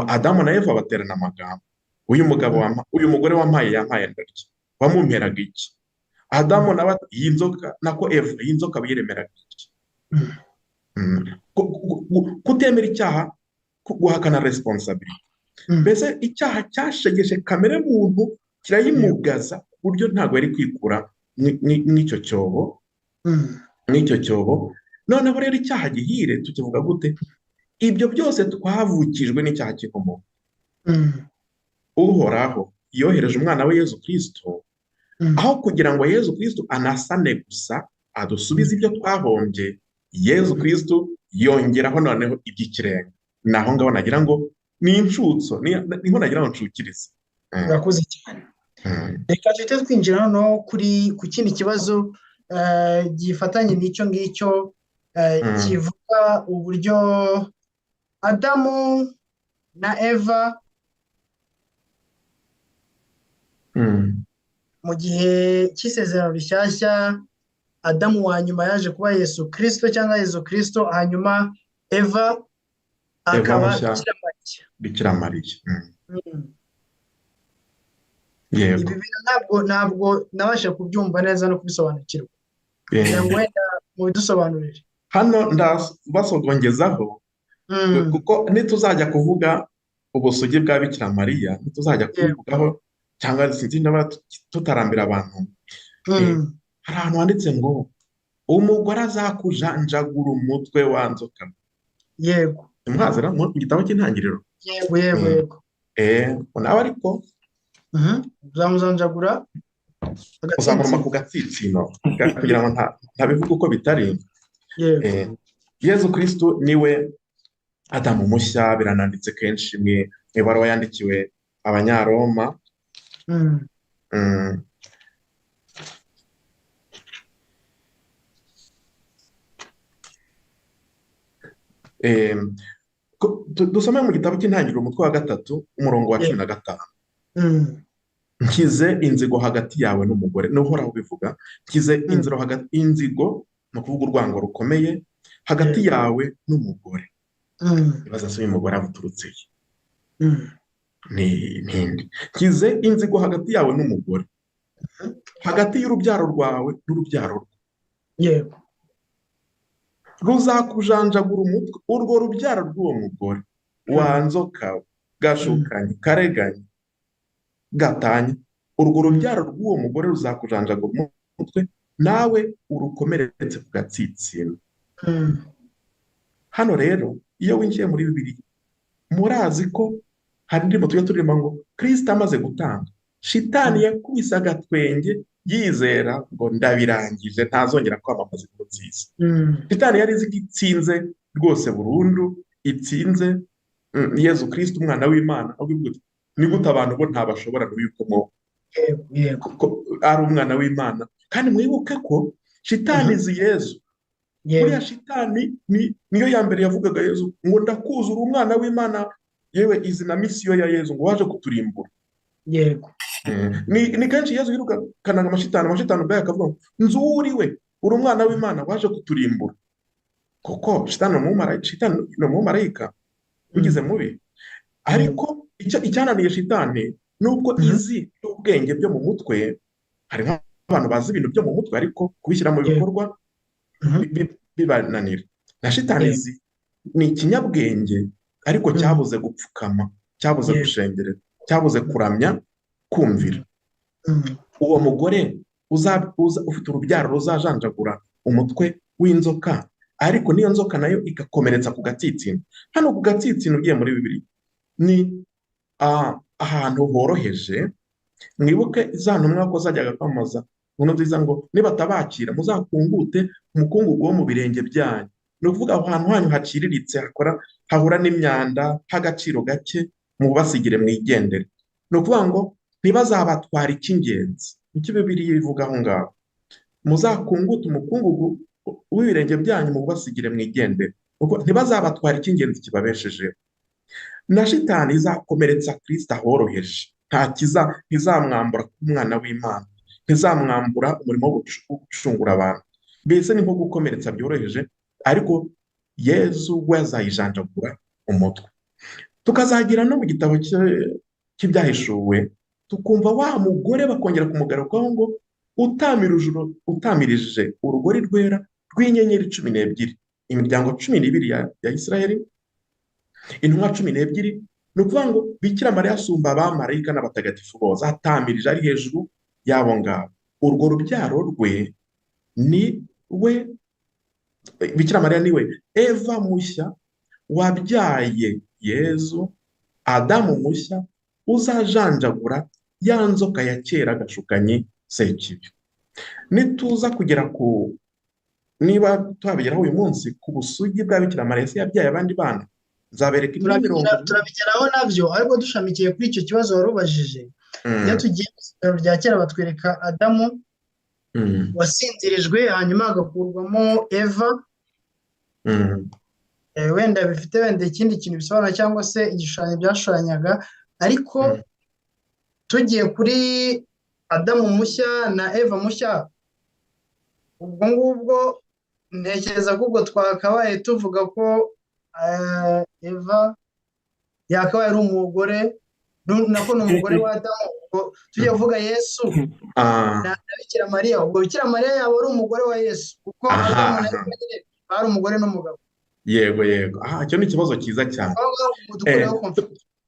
Adamu na Eva baterana amagambo: "Uyu mugabo uyu mugore wampaye, yampaye ndarya, wamumperaga iki?" Adamu nawe ati, "Iyi nzoka," nako Eva, "iyi nzoka wiyiremeraga iki?" Kutemera icyaha, guhakana responsabilité. Mbese icyaha cyashegeshe kamere muntu, kirayimugaza ku buryo ntabwo yari kwikura mw'icyo cyobo, mw'icyo cyobo. Noneho rero icyaha gihire tukivuga gute? Ibyo byose twavukijwe n'icyaha cy'inkomoko. Uhoraho yohereje umwana we Yezu Kristo, aho kugira ngo Yezu Kristo anasane gusa, adusubize ibyo twahombye, Yezu Kristo yongeraho noneho iby'ikirenga. Ni aho ngaho nagira ngo ni inshutso, niho nagira ngo nshukirize. Urakoze cyane. Reka duhite twinjira noneho ku kindi kibazo gifatanye n'icyo ngicyo, kivuga uburyo Adamu na Eva mu gihe cy'isezerano rishyashya, Adamu wa nyuma yaje kuba Yesu Kirisito cyangwa Yesu Kirisito, hanyuma Eva Eva akaba mushya, Bikira Mariya. Bikira Mariya. Yego. Ibi bintu ntabwo nabasha kubyumva neza no kubisobanukirwa, kugira ngo wenda mubidusobanurire. Hano ndabasogongezaho, kuko nituzajya kuvuga ubusugi bwa Bikira Mariya, nituzajya kubivugaho, cyangwa sinzi niba tutarambira abantu, hari ahantu handitse ngo umugore azakujanjagura umutwe wa nzoka. Mwazira mu gitabo cy'Intangiriro. Yego. Yego. Nawe ariko Uzamujanjagura uzamuruma agatsinsino. ku gatsinsino, kugira ngo ntabivuga uko bitari. Yezu Kristo niwe Adamu mushya, birananditse kenshi mu ibaruwa yandikiwe Abanyaroma. Dusome mu gitabo cy'Intangiriro, umutwe wa 3, umurongo wa 15. "Nshyize inzigo hagati yawe n'umugore," ni Uhoraho ubivuga. "Nshyize inzira hagati, inzigo ni ukuvuga urwango rukomeye, hagati yawe n'umugore." Ibaza se uyu mugore abuturutse he? Ni ntindi. "Nshyize inzigo hagati yawe n'umugore, hagati y'urubyaro rwawe n'urubyaro rwe. Ruzakujanjagura umutwe," urwo rubyaro rw'uwo mugore, "wa nzoka gashukanye, kareganye, gatanya, urwo rubyaro rw'uwo mugore ruzakujanjagura umutwe, nawe urukomeretse ku gatsinsino." Hano rero iyo winjiye muri Bibiliya, murazi ko hari indirimbo tujya turirimba ngo Kristo amaze gutanga, shitani yakubise agatwenge yizera ngo ndabirangije, ntazongera kwamamaza inkuru nziza. Shitani yari izi ko itsinze rwose burundu, itsinze Yezu Kristo umwana w'Imana. Ahubwo ivuga iti, ni gute abantu bo ntabashobora n'uyu ko ari umwana w'Imana? Kandi mwibuke ko Shitani izi Yezu. Buriya shitani niyo ya mbere yavugaga Yezu ngo ndakuzura umwana w'Imana, yewe izi na misiyo ya Yezu ngo waje kuturimbura. Yego. Ni kenshi Yezu yirukanaga amashitani ubwayo akavuga ngo nzuri we uri umwana w'Imana waje kuturimbura, kuko shitani ni umumarayika ugize mubi. Ariko icyananiye shitani nubwo izi ubwenge byo mu mutwe, hari nk'abantu bazi ibintu byo mu mutwe ariko kubishyira mu bikorwa bibananira. Na shitani izi ni ikinyabwenge ariko cyabuze gupfukama, cyabuze gushengerera, cyabuze kuramya, kumvira. Uwo mugore ufite urubyaro ruzajanjagura umutwe w'inzoka, ariko n'iyo nzoka nayo igakomeretsa ku gatsitsino. Hano ku gatsitsino ugiye muri Bibiliya ni ahantu horoheje. Mwibuke za ntumwa ko zajyaga kwamamaza inkuru nziza ngo nibatabakira muzakungute umukungugu wo mu birenge byanyu. Ni ukuvuga aho hantu hanyu haciriritse, hahura n'imyanda, h'agaciro gake, mubasigire mwigendere. Ni ukuvuga ngo ntibazabatwara icy'ingenzi. Nicyo Bibiliya ivuga aho ngaho, muzakungute umukungugu w'ibirenge byanyu mubasigire mwigendere, ntibazabatwara icy'ingenzi kibabeshejeho. Na shitani izakomeretsa Kristo ahoroheje, ntizamwambura kuba umwana w'Imana, ntizamwambura umurimo wo gucungura abantu. Mbese ni nko gukomeretsa byoroheje, ariko Yezu we azayijanjagura umutwe. Tukazagira no mu gitabo cy'ibyahishuwe, tukumva wa mugore bakongera kumugarukaho ngo utamirije urugori rwera rw'inyenyeri 12, imiryango 12 ya Isiraheli, intumwa 12. Ni ukuvuga ngo Bikira Mariya asumba abamarayika n'abatagatifu bose, atamirije ari hejuru y'abo ngabo. Urwo rubyaro rwe ni we, Bikira Mariya ni we Eva mushya wabyaye Yezu, Adamu mushya uzajanjagura ya nzoka ya kera gashukanyi Sekibi. Nituza kugera ku, niba twabigeraho uyu munsi, ku busugi bwa Bikira Mariya se yabyaye abandi bana, nzabereka indi mirongo. Turabigeraho nabyo, ariko dushamikiye kuri icyo kibazo warubajije. Iyo tugiye mu isezerano rya kera batwereka Adamu wasinzirijwe hanyuma agakurwamo Eva. Wenda bifite wenda ikindi kintu bisobanura cyangwa se igishushanyo byashushanyaga, ariko tugiye kuri Adamu mushya na Eva mushya, ubwo ngubwo ntekereza ko ubwo twakabaye tuvuga ko Eva yakabaye ari umugore, nako ni umugore wa Adamu. Ubwo tugiye kuvuga Yesu na Bikira Mariya, ubwo Bikira Mariya yaba ari umugore wa Yesu, kuko Adamu na Eva nyine bari umugore n'umugabo. Yego yego, icyo ni ikibazo cyiza cyane.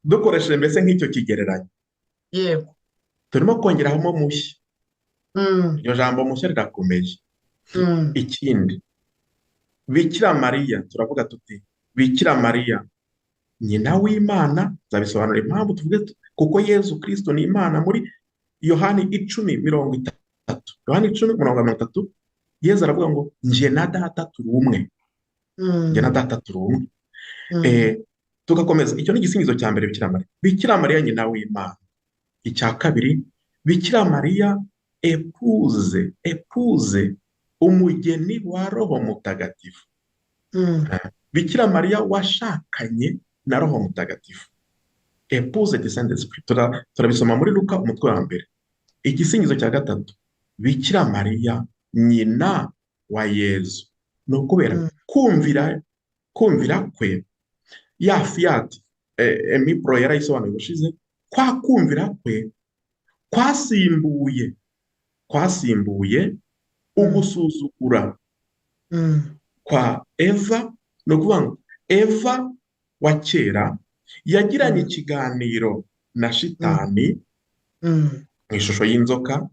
Dukoresheje mbese nk'icyo kigereranyo. Yego. Turimo kongeramo mushya. Iryo jambo mushya rirakomeye. Ikindi, Bikira Mariya, turavuga tuti Bikira Mariya nyina w'Imana, nzabisobanura impamvu tuvuge, kuko Yezu Kristo ni Imana. Muri Yohani 10:30, Yohani 10:30, Yezu aravuga ngo njye na data turi umwe. Njye na data turi umwe. Tugakomeza, icyo ni igisingizo cya mbere Bikira Mariya. Bikira Mariya nyina w'Imana. Icya kabiri, Bikira Mariya epuze umugeni wa Roho Mutagatifu. Bikira Mariya washakanye na Roho Mutagatifu, epuze du Saint-Esprit. Turabisoma muri Luka umutwe wa 1. Igisingizo cya gatatu, Bikira Mariya nyina wa Yezu. Ni ukubera kumvira kwe, ya fiat Emipro yarayisobanuye ubushize, kwa kumvira kwe kwasimbuye ugusuzugura kwa Eva. Ni ukuvuga ngo Eva wa kera yagiranye ikiganiro na shitani mu ishusho y'inzoka,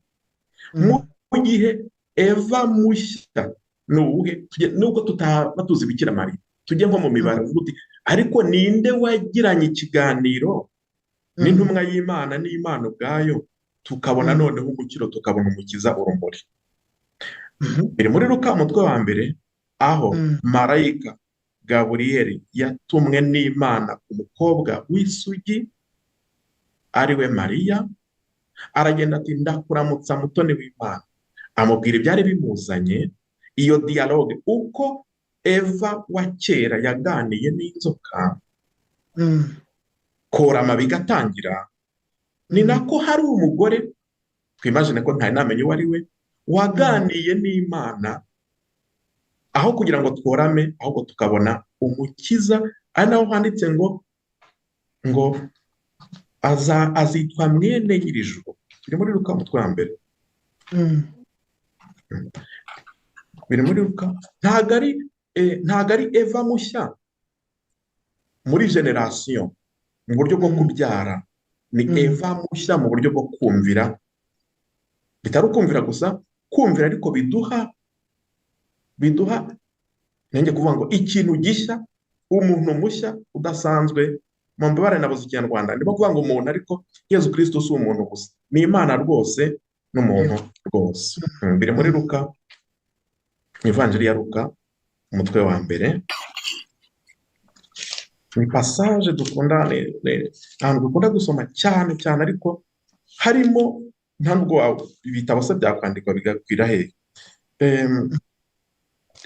mu gihe Eva mushya ni uwuhe? Nubwo tutaba tuzi Bikira Mariya, tujye nko mu mibare uvuga uti ariko ninde wagiranye ikiganiro n'intumwa y'Imana n'Imana ubwayo, tukabona noneho umukiro, tukabona umukiza urumuri. Biri muri Luka umutwe wa 1, aho marayika Gaburiyeli yatumwe n'Imana umukobwa w'isugi ari we Mariya, aragenda ati ndakuramutsa mutoni w'Imana. Amubwira ibyari bimuzanye. Iyo dialogue, uko Eva wa kera yaganiye n'inzoka, korama bigatangira, ni nako hari umugore, twimagine ko ntari namenye uwo ari we, waganiye n'Imana, aho kugira ngo tworame, ahubwo tukabona umukiza. Ari naho handitse ngo azitwa mwene Nyirijuru. Turi muri Luka umutwe wa mbere. Biri muri Luka. Ntabwo ari Eva mushya muri génération, mu buryo bwo kubyara, ni Eva mushya mu buryo bwo kumvira. Bitari ukumvira gusa, kumvira ariko biduha nanjye kuvuga ngo ikintu gishya, umuntu mushya udasanzwe. Mu mbabare nabuze Ikinyarwanda, ndimo kuvuga ngo umuntu, ariko Yezu Kristo si umuntu gusa, ni Imana rwose n'umuntu rwose. Biri muri Luka, Ivanjiri ya Luka umutwe wa mbere. Ni passage dukunda, ahantu dukunda gusoma cyane cyane, ariko harimo, nta nubwo ibitabo se byakwandikwa bigakwira hehe.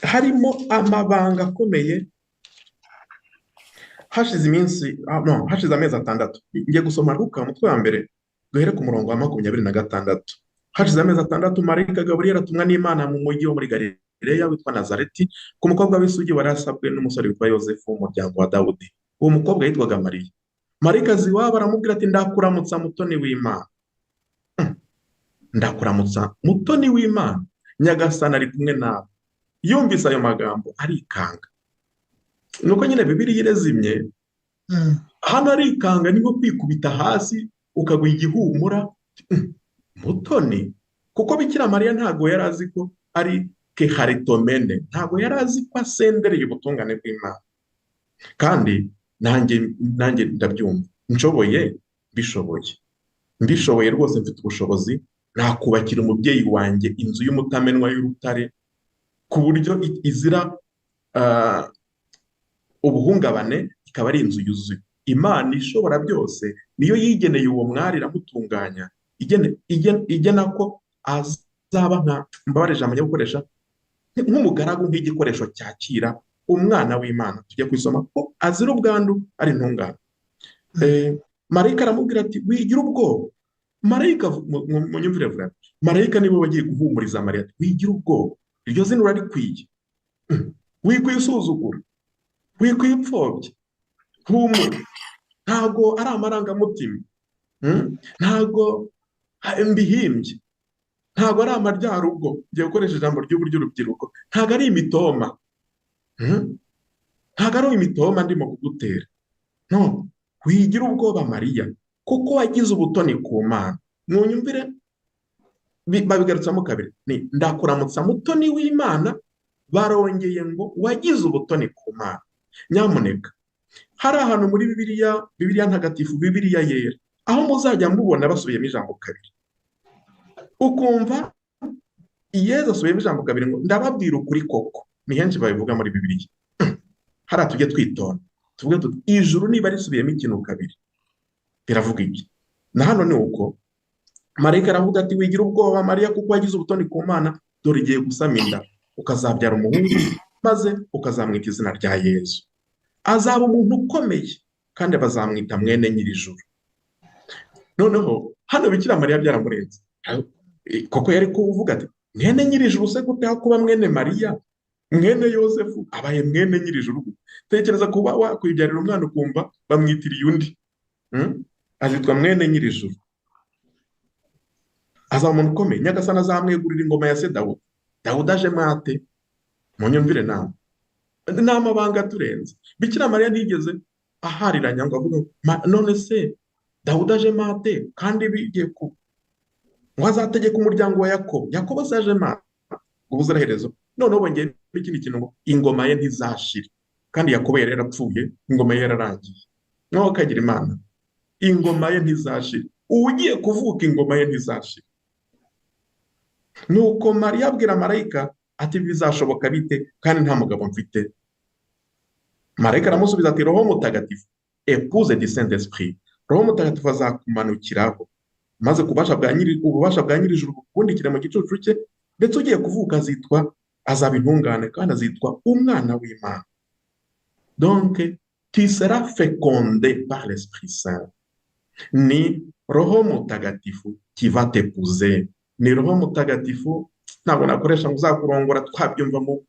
Harimo amabanga akomeye. Hashize iminsi, no, hashize amezi 6. Ngiye gusoma Luka umutwe wa mbere, duhere ku murongo wa 26. Hashize amezi 6, marayika Gaburiyeli atumwa n'Imana mu mujyi wo muri Galileya witwa Nazareti, ku mukobwa w'isugi wari asabwe n'umusore witwa Yosefu w'umuryango wa Dawudi. Uwo mukobwa yitwaga Mariya. Marayika aza iwabo, aramubwira ati: "Ndakuramutsa, mutoni w'Imana. Ndakuramutsa, mutoni w'Imana, Nyagasani ari kumwe nawe." Yumvise ayo magambo arikanga. Nuko nyine Bibiliya irezimye. Hano arikanga ni nko kwikubita hasi ukagwa igihumura. Mutoni, kuko Bikira Mariya ntabwo yari azi ko ari kecharitomene, ntabwo yari azi ko asendereye ubutungane bw'Imana. Kandi nanjye ndabyumva, nshoboye, mbishoboye rwose, mfite ubushobozi, nakubakira umubyeyi wanjye inzu y'umutamenwa y'urutare, ku buryo izira ubuhungabane, ikaba ari inzu yuzuye. Imana ishobora byose niyo yigeneye uwo mwari, iramutunganya, igena ko azaba nka, mbabarije ijambo njya gukoresha, nk'umugaragu, nk'igikoresho cyakira umwana w'Imana. Tujya kwisoma ko azira ubwandu, ari intungane. Marayika aramubwira ati: "Wigira ubwoba." Marayika, munyumvire vuba, marayika nibo bagiye guhumuriza Mariya ati: "Wigira ubwoba, iryo zina urarikwiye, wikwisuzugura, wikwipfobya, humura, ntabwo ari amarangamutima, ntabwo mbihimbye, ntabwo ari amaryarugo." Ngiye gukoresha ijambo ry'uburyo urubyiruko, ntabwo ari imitoma, Ntabwo ari imitoma ndimo kugutera. No wigira ubwoba, Mariya, kuko wagize ubutoni ku Mana. Mwunyumvire, babigarutsamo kabiri, ni "Ndakuramutsa, mutoni w'Imana", barongeye ngo "wagize ubutoni ku Mana". Nyamuneka, hari ahantu muri Bibiliya, Bibiliya ntagatifu, Bibiliya yera, aho muzajya mubona basubiyemo ijambo kabiri, ukumva Yezu asubiyemo ijambo kabiri ngo "Ndababwira ukuri koko". Ni henshi babivuga muri Bibiliya. Hariya tujye twitonda, tuvuge tuti: "Ijuru niba risubiyemo ikintu kabiri, biravuga iki?" Na hano ni uko, marayika aravuga ati: "Wigira ubwoba, Mariya, kuko wagize ubutoni ku Mana. Dore igiye gusama inda, ukazabyara umuhungu, maze ukazamwita izina rya Yezu. Azaba umuntu ukomeye, kandi bazamwita mwene Nyirijuru." Noneho hano Bikira Mariya byaramurenze, koko yari kuvuga ati: "Mwene Nyirijuru se gute? Aho kuba mwene Mariya, mwene Yosefu, abaye mwene Nyirijuru?" Tekereza kuba wakwibyarira umwana ukumva bamwitiriye undi. Azitwa mwene Nyirijuru, azaba umuntu ukomeye, Nyagasani azamwegurira ingoma ya se Dawudi. Dawudi aje mwate? Munyumvire nawe, ni amabanga aturenze. Bikira Mariya ntiyigeze ahariranya ngo avuge: "None se Dawudi aje mate kandi bigiye ku ngo azategeka umuryango wa Yakobo? Yakobo se aje mate ubuziraherezo?" Noneho bongeye ikindi kintu ngo ingoma ye ntizashira, kandi Yakobo yari yarapfuye, ingoma ye yararangiye. Naho akagira Imana, ingoma ye ntizashira, ugiye kuvuka ingoma ye ntizashira. Nuko Mariya abwira marayika ati: "Bizashoboka bite kandi nta mugabo mfite?" Marayika aramusubiza ati: "Roho Mutagatifu, épouse du Saint Esprit, Roho Mutagatifu azakumanukiraho, maze ububasha bwa Nyirijuru bukundikire mu gicucu cye." Ndetse ugiye kuvuka azitwa, azaba intungane kandi azitwa umwana w'Imana. Donc tu seras fécondé par l'Esprit Saint. Ni Roho Mutagatifu qui va t'épouser. Ni Roho Mutagatifu, ntabwo nakoresha ngo uzakurongora, twabyumva mu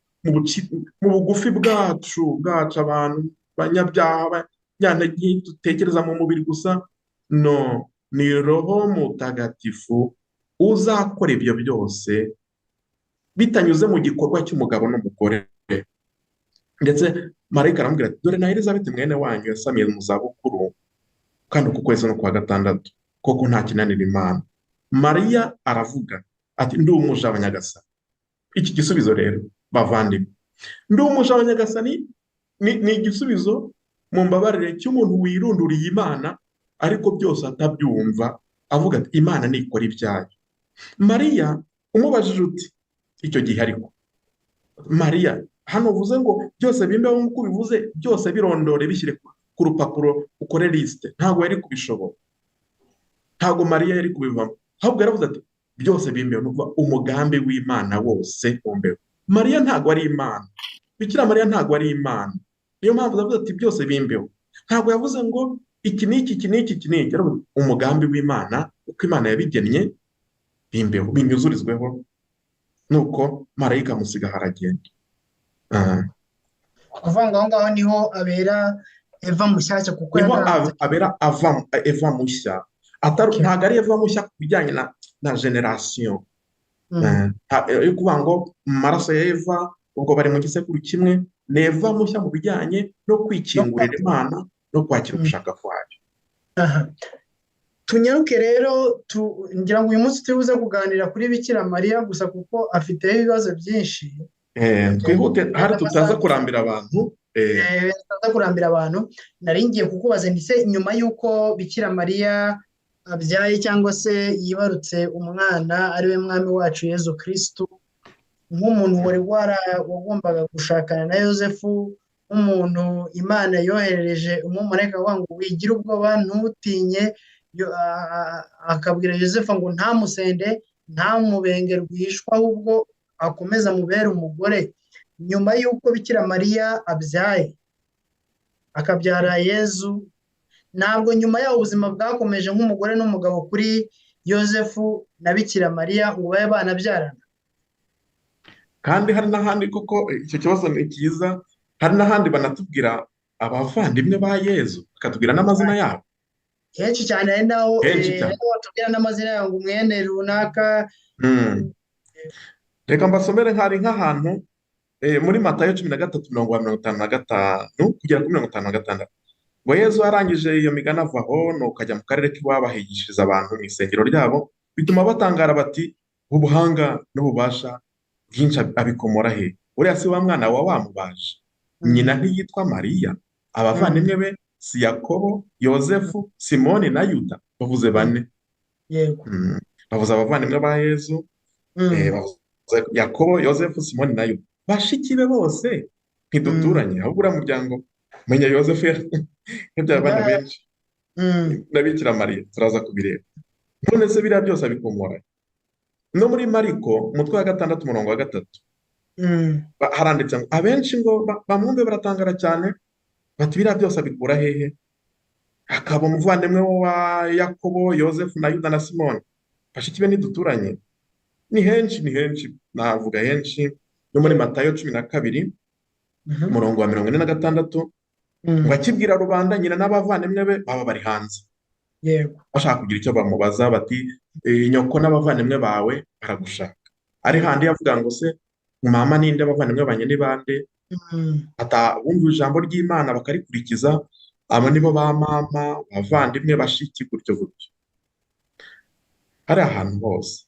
bugufi bwacu abantu banyabyaha, abanyantege, dutekereza mu mubiri gusa. No, ni Roho Mutagatifu uzakora ibyo byose bitanyuze mu gikorwa cy'umugabo n'umugore. Ndetse marayika aramubwira ati: "Dore na Elizabeth mwene wanyu yasamiye mu zabukuru, kandi uku kwezi no kuwa gatandatu, koko nta kinanira Imana." Mariya aravuga ati: "Ndi umuja wa Nyagasani." Iki gisubizo rero, bavandimwe, "Ndi umuja wa Nyagasani", ni igisubizo, mu mbabarire, cy'umuntu wirunduriye Imana ariko byose atabyumva, avuga ati: "Imana nikora ibyayo." Mariya umubajije uti icyo gihe: "Ariko Mariya, hano uvuze ngo byose bimbeho nk'uko ubivuze, byose birondore, bishyire ku rupapuro, ukore liste", ntabwo yari kubishobora, ntabwo Mariya yari kubivamo. Ahubwo yaravuze ati: "Byose bimbeho", ni ukuvuga umugambi w'Imana wose umbeho. Mariya ntabwo ari Imana, Bikira Mariya ntabwo ari Imana. Niyo mpamvu yavuze ati: "Byose bimbeho." Ntabwo yavuze ngo iki n'iki, iki n'iki, iki n'iki. Yaravuze umugambi w'Imana uko Imana yabigennye bimbeho, binyuzurizweho. Nuko marayika amusiga, aragenda. Kuvuga ngo aho ngaho niho abera Eva mushyashya, kuko niho yagaragaza abera Eva mushya. Ntabwo ari Eva mushya ku bijyanye na génération yo kuvuga ngo mu maraso ya Eva, ubwo bari mu gisekuru kimwe. Ni Eva mushya mu bijyanye no kwikingurira Imana no kwakira ugushaka kwayo. Aha. Tunyaruke rero, ngira ngo uyu munsi turi buze kuganira kuri Bikira Mariya gusa, kuko afiteho ibibazo byinshi. Twihute hari tutaza kurambira abantu. Tutaza kurambira abantu. Nari ngiye kukubaza nti: se nyuma y'uko Bikira Mariya abyaye cyangwa se yibarutse umwana ari we Mwami wacu Yezu Kirisitu, nk'umuntu wari wagombaga gushakana na Yosefu, nk'umuntu Imana yoherereje umumarayika avuga ngo: "Wigire ubwoba, ntutinye", akabwira Yosefu ngo ntamusende, ntamubenge rwihishwa, ahubwo akomeze amubere umugore, nyuma y'uko Bikira Mariya abyaye akabyara Yezu, ntabwo nyuma yaho ubuzima bwakomeje nk'umugore n'umugabo kuri Yosefu na Bikira Mariya ngo babe banabyarana? Kandi hari n'ahandi, koko icyo kibazo ni cyiza, hari n'ahandi banatubwira abavandimwe ba Yezu, bakatubwira n'amazina yabo. Henshi cyane, hari n'aho Henshi cyane. hari n'aho batubwira n'amazina yabo, ngo umwene runaka. Reka mbasomere, nk'ari nk'ahantu muri Matayo 13, mirongo 55 kugera kuri 56, ngo: Yezu arangije iyo migani ava aho, nuko ajya mu karere k'iwabo, ahigishiriza abantu mu isengero ryabo, bituma batangara bati: "Ubuhanga n'ububasha bwinshi abikomora he? Uriya si wa mwana wa wa mubaji? Nyina ntiyitwa Mariya? Abavandimwe be si Yakobo, Yozefu, Simoni na Yuda?" Bavuze bane. Bavuze abavandimwe ba Yezu. Bavuze Yakobo, Yozefu, Simoni na Yuda. Bashiki be bose ntiduturanye? Ahubwo uriya muryango, menya Yozefu yabyaye abana benshi na Bikira Mariya, turaza kubireba. None se biriya byose abikomora? No muri Mariko, umutwe wa 6, umurongo wa 3, haranditse ngo abenshi ngo bamwumve baratangara cyane, bati: "Biriya byose abikura hehe, akaba umuvandimwe wa Yakobo, Yozefu na Yuda na Simoni? Bashiki be ntiduturanye?" Ni henshi, ni henshi, navuga henshi. No muri Matayo 12, umurongo wa 46, ngo akibwira rubanda, nyina n'abavandimwe be baba bari hanze, bashaka kugira icyo bamubaza, bati: "Nyoko n'abavandimwe bawe baragushaka." Ari handi yavuga ngo: "Se mama ninde? Abavandimwe banjye ni bande?" Bumva ijambo ry'Imana bakarikurikiza, abo nibo ba mama, bavandimwe, bashiki, gutyo gutyo. Hari ahantu hose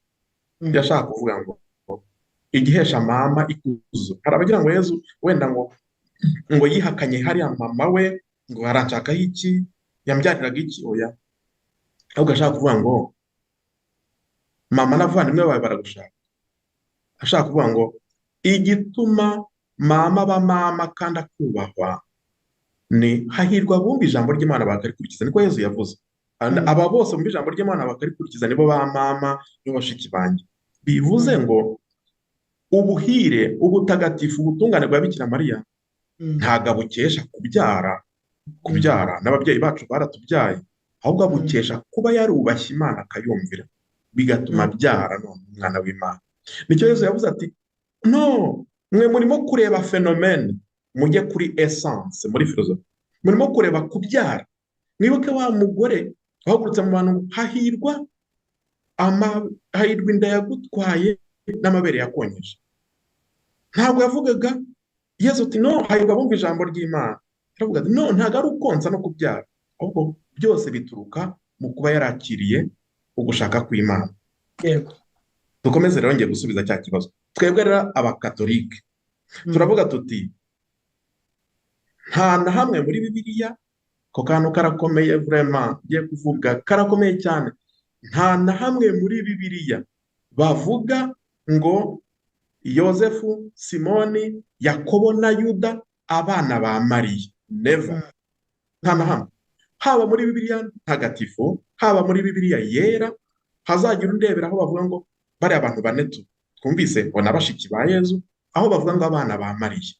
yashaka kuvuga ngo igihesha mama ikuzo. Hari abagira ngo Yezu wenda ngo yihakanye hariya mama we, ngo aranshakaho iki, yambyariraga iki? Oya, ahubwo ashaka kuvuga ngo mama n'abavandimwe bawe baragushaka, ashaka kuvuga ngo igituma mama aba mama kandi akubahwa ni hahirwa abumva ijambo ry'Imana bakarikurikiza. Niko Yezu yavuze. Aba bose bumva ijambo ry'Imana bakarikurikiza nibo ba mama, nibo bashiki banjye. Bivuze ngo Ubuhire, ubutagatifu, ubutungane bwa Bikira Mariya ntabwo abukesha kubyara, kubyara n'ababyeyi bacu baratubyaye, ahubwo abukesha kuba yarubashye Imana akayumvira, bigatuma abyara none umwana w'Imana. Nicyo Yesu yavuze ati no, mwe murimo kureba phénomène, mujye kuri essence muri philosophie, murimo kureba kubyara. Mwibuke wa mugore wahagurutse mu bantu, hahirwa hahirwa inda yagutwaye n'amabere yakonkeje. Ntabwo yavugaga Yesu ati no, hahirwa abumva ijambo ry'Imana. Aravuga ati no, ntabwo ari ukonsa no kubyara, ahubwo byose bituruka mu kuba yarakiriye ugushaka kw'Imana. Dukomeze rero, ngiye gusubiza cya kibazo. Twebwe rero abakatolike turavuga tuti nta na hamwe muri Bibiliya, ako kantu karakomeye vraiment, ngiye kuvuga karakomeye cyane. Nta na hamwe muri Bibiliya bavuga ngo Yozefu, Simoni, Yakobo na Yuda abana ba Mariya. Never. Nta na hamwe. Haba muri Bibiliya ntagatifu, haba muri Bibiliya yera, hazagira undebera aho bavuga ngo bariya abantu bane twumvise ngo na bashiki ba Yezu, aho bavuga ngo abana ba Mariya.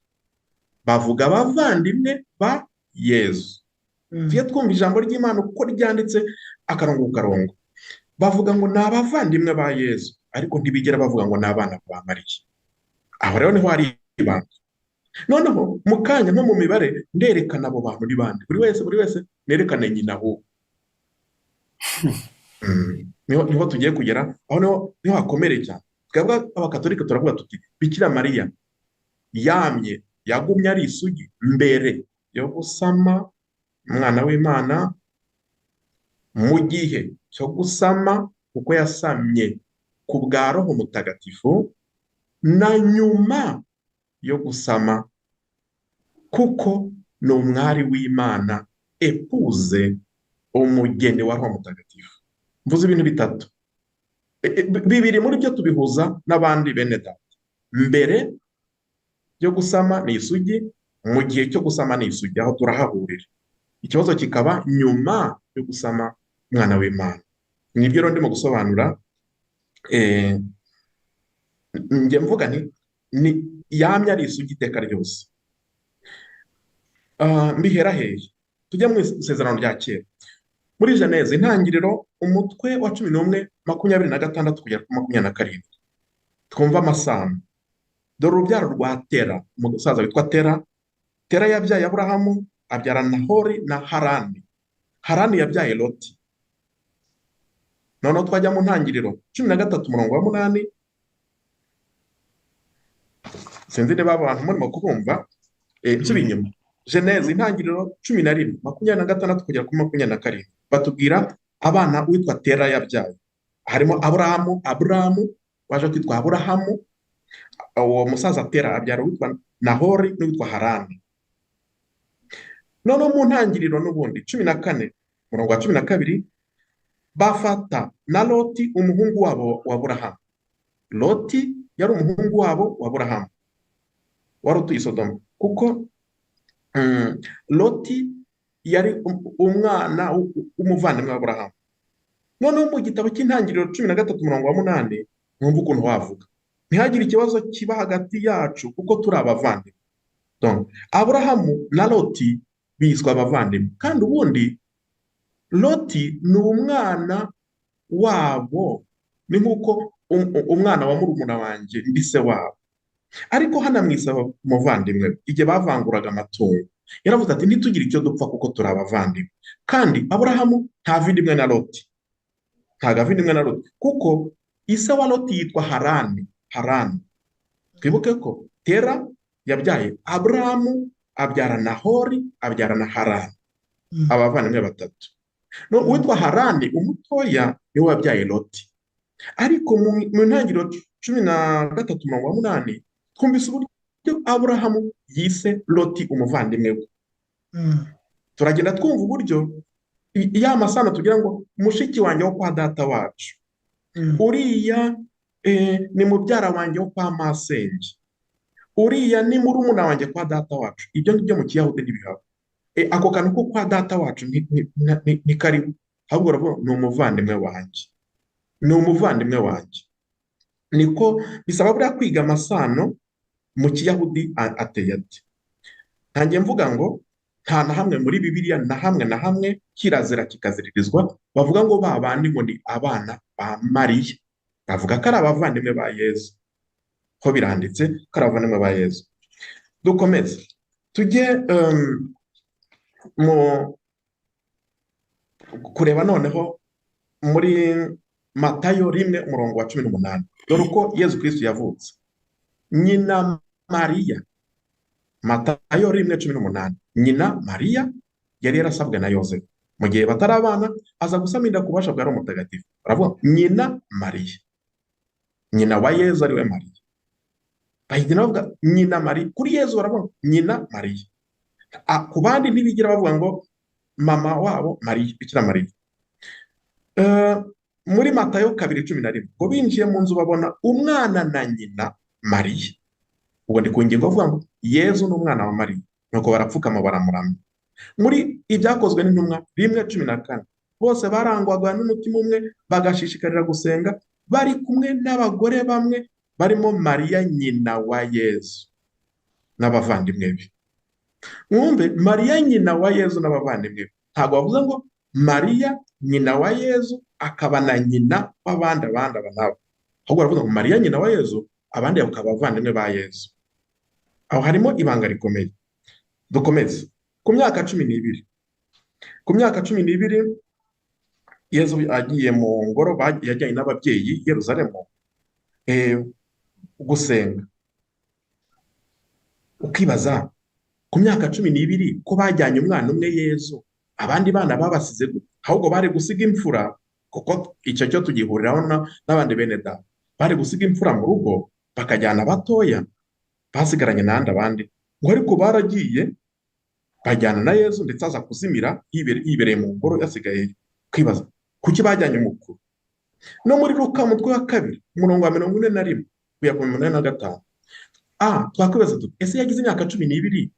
Bavuga abavandimwe ba Yezu. Tujye twumva ijambo ry'Imana uko ryanditse akarongo ku karongo. Bavuga ngo ni abavandimwe ba Yezu, ariko ntibigera bavuga ngo ni abana ba Mariya. Aho rero niho hari ibanga. Noneho mu kanya nko mu mibare nderekana abo bantu ni bande. Buri wese nerekane nyina ahubwo. Niho tugiye kugera, aho niho hakomereye cyane. Twebwe abakatolika turavuga tuti Bikira Mariya yamye, yagumye ari isugi mbere yo gusama umwana w'Imana, mu gihe cyo gusama kuko yasamye ku bwa Roho Mutagatifu, na nyuma yo gusama kuko ni umwari w'Imana, épouse, umugeni wa Roho Mutagatifu. Mvuze ibintu bitatu, bibiri muri byo tubihuza n'abandi bene data. Mbere yo gusama ni isugi, mu gihe cyo gusama ni isugi, aho turahahurira. Ikibazo kikaba nyuma yo gusama umwana w'Imana. Nibyo rero ndimo gusobanura. Njye mvuga nti ni yamye ari isugi iteka ryose. Mbihera hehe? Tujya mu isezerano rya kera, muri Genèse, intangiriro, umutwe wa 11, 26 kugera kuri 27, twumva amasano. Dore urubyaro rwa Tera, umusaza witwa Tera. Tera yabyaye Aburahamu, abyara Nahori na Harani. Harani yabyaye Loti. Noneho twajya mu ntangiriro 13, umurongo wa 8. Sinzi niba abantu murimo kubumva. Nsubiye inyuma, Genèse, intangiriro 11, 26 kugera kuri 27, batubwira abana uwitwa Tera yabyaye. Harimo Aburahamu, Aburahamu waje kwitwa Aburahamu. Uwo musaza Tera abyara uwitwa Nahori n'uwitwa Harani. Noneho mu ntangiriro n'ubundi 14, umurongo wa 12, bafata na Loti umuhungu wabo wa Aburahamu. Loti yari umuhungu wabo wa Aburahamu wari utuye i Sodoma, kuko Loti yari umwana w'umuvandimwe wa Aburahamu. Noneho mu gitabo cy'intangiriro 13, umurongo wa 8, mwumva ukuntu wavuga: ntihagire ikibazo kiba hagati yacu kuko turi abavandimwe. Donc Aburahamu na Loti biswa abavandimwe, kandi ubundi Loti ni umwana wabo, ni nk'uko umwana wa murumuna wanjye ndi se wabo. Ariko hano amwisaba umuvandimwe we. Igihe bavanguraga amatungo yaravuze ati ntitugire icyo dupfa kuko turi abavandimwe. Kandi Aburahamu ntavindimwe na Loti, ntabwo avindimwe na Loti, kuko ise wa Loti yitwa Harani. Harani, twibuke ko Tera yabyaye Aburahamu, abyara Nahori, abyara na Harani, abavandimwe batatu. No uwitwa Harani umutoya niwe wabyaye Loti. Ariko mu ntangiriro 13, umurongo wa 8, twumvise uburyo Aburahamu yise Loti umuvandimwe we. Turagenda twumva uburyo ya masano tugira ngo mushiki wanjye wo kwa data wacu, uriya ni mubyara wanjye wo kwa masenge, uriya ni murumuna wanjye kwa data wacu. Ibyo ngibyo mu Kiyahudi ntibihaba. Ako kantu ko kwa data wacu ntikariho, ahubwo baravuga ni umuvandimwe wanjye, ni umuvandimwe wanjye. Niko bisaba buriya kwiga amasano mu Kiyahudi ateye ati. Ntangiye mvuga ngo nta na hamwe muri Bibiliya, na hamwe na hamwe, kirazira kikaziririzwa bavuga ngo ba bandi ngo ni abana ba Mariya. Bavuga ko ari abavandimwe ba Yezu, ko biranditse ko ari abavandimwe ba Yezu. Dukomeze tujye mu kureba noneho muri Matayo 1 umurongo wa 18. Dore uko Yezu Kristu yavutse. Nyina Mariya, Matayo 1:18, nyina Mariya yari yarasabwe na Yozefu mu gihe batarabana, aza gusama inda ku bubasha bwa Roho Mutagatifu. Baravuga nyina Mariya, nyina wa Yezu ariwe Mariya. Bahita bavuga nyina Mariya. Kuri Yezu baravuga nyina Mariya. Ku bandi ntibigira bavuga ngo mama wabo Mariya, Bikira Mariya. Muri Matayo 2:11 ngo binjiye mu nzu babona umwana na nyina Mariya. Ubwo ndi ku ngingo avuga ngo Yezu ni umwana wa Mariya, nuko barapfukama baramuramya. Muri Ibyakozwe n'Intumwa 1:14 bose barangwaga n'umutima umwe, bagashishikarira gusenga bari kumwe n'abagore bamwe barimo Mariya nyina wa Yezu n'abavandimwe be. Mwumve, Mariya nyina wa Yezu n'abavandimwe be. Ntabwo bavuze ngo Mariya nyina wa Yezu akaba na nyina w'abandi abandi aba n'aba, ahubwo baravuga ngo Mariya nyina wa Yezu, abandi bakaba abavandimwe ba Yezu. Aho harimo ibanga rikomeye. Dukomeze. Ku myaka 12, ku myaka 12 Yezu agiye mu ngoro, yajyanye n'ababyeyi i Yerusalemu gusenga. Ukibaza ku myaka 12 ko bajyanye umwana umwe Yezu, abandi bana babasize gute? Ahubwo bari gusiga imfura, kuko icyo cyo tugihuriraho n'abandi bene data. Bari gusiga imfura mu rugo bakajyana abatoya basigaranye n'andi abandi, ngo ariko baragiye bajyana na Yezu, ndetse aza kuzimira yibereye mu ngoro yasigayeyo. Kwibaza kuki bajyanye umukuru. No muri Luka umutwe wa 2 umurongo wa 41 kugera ku 45, twakwibaza tuti ese yagize imyaka 12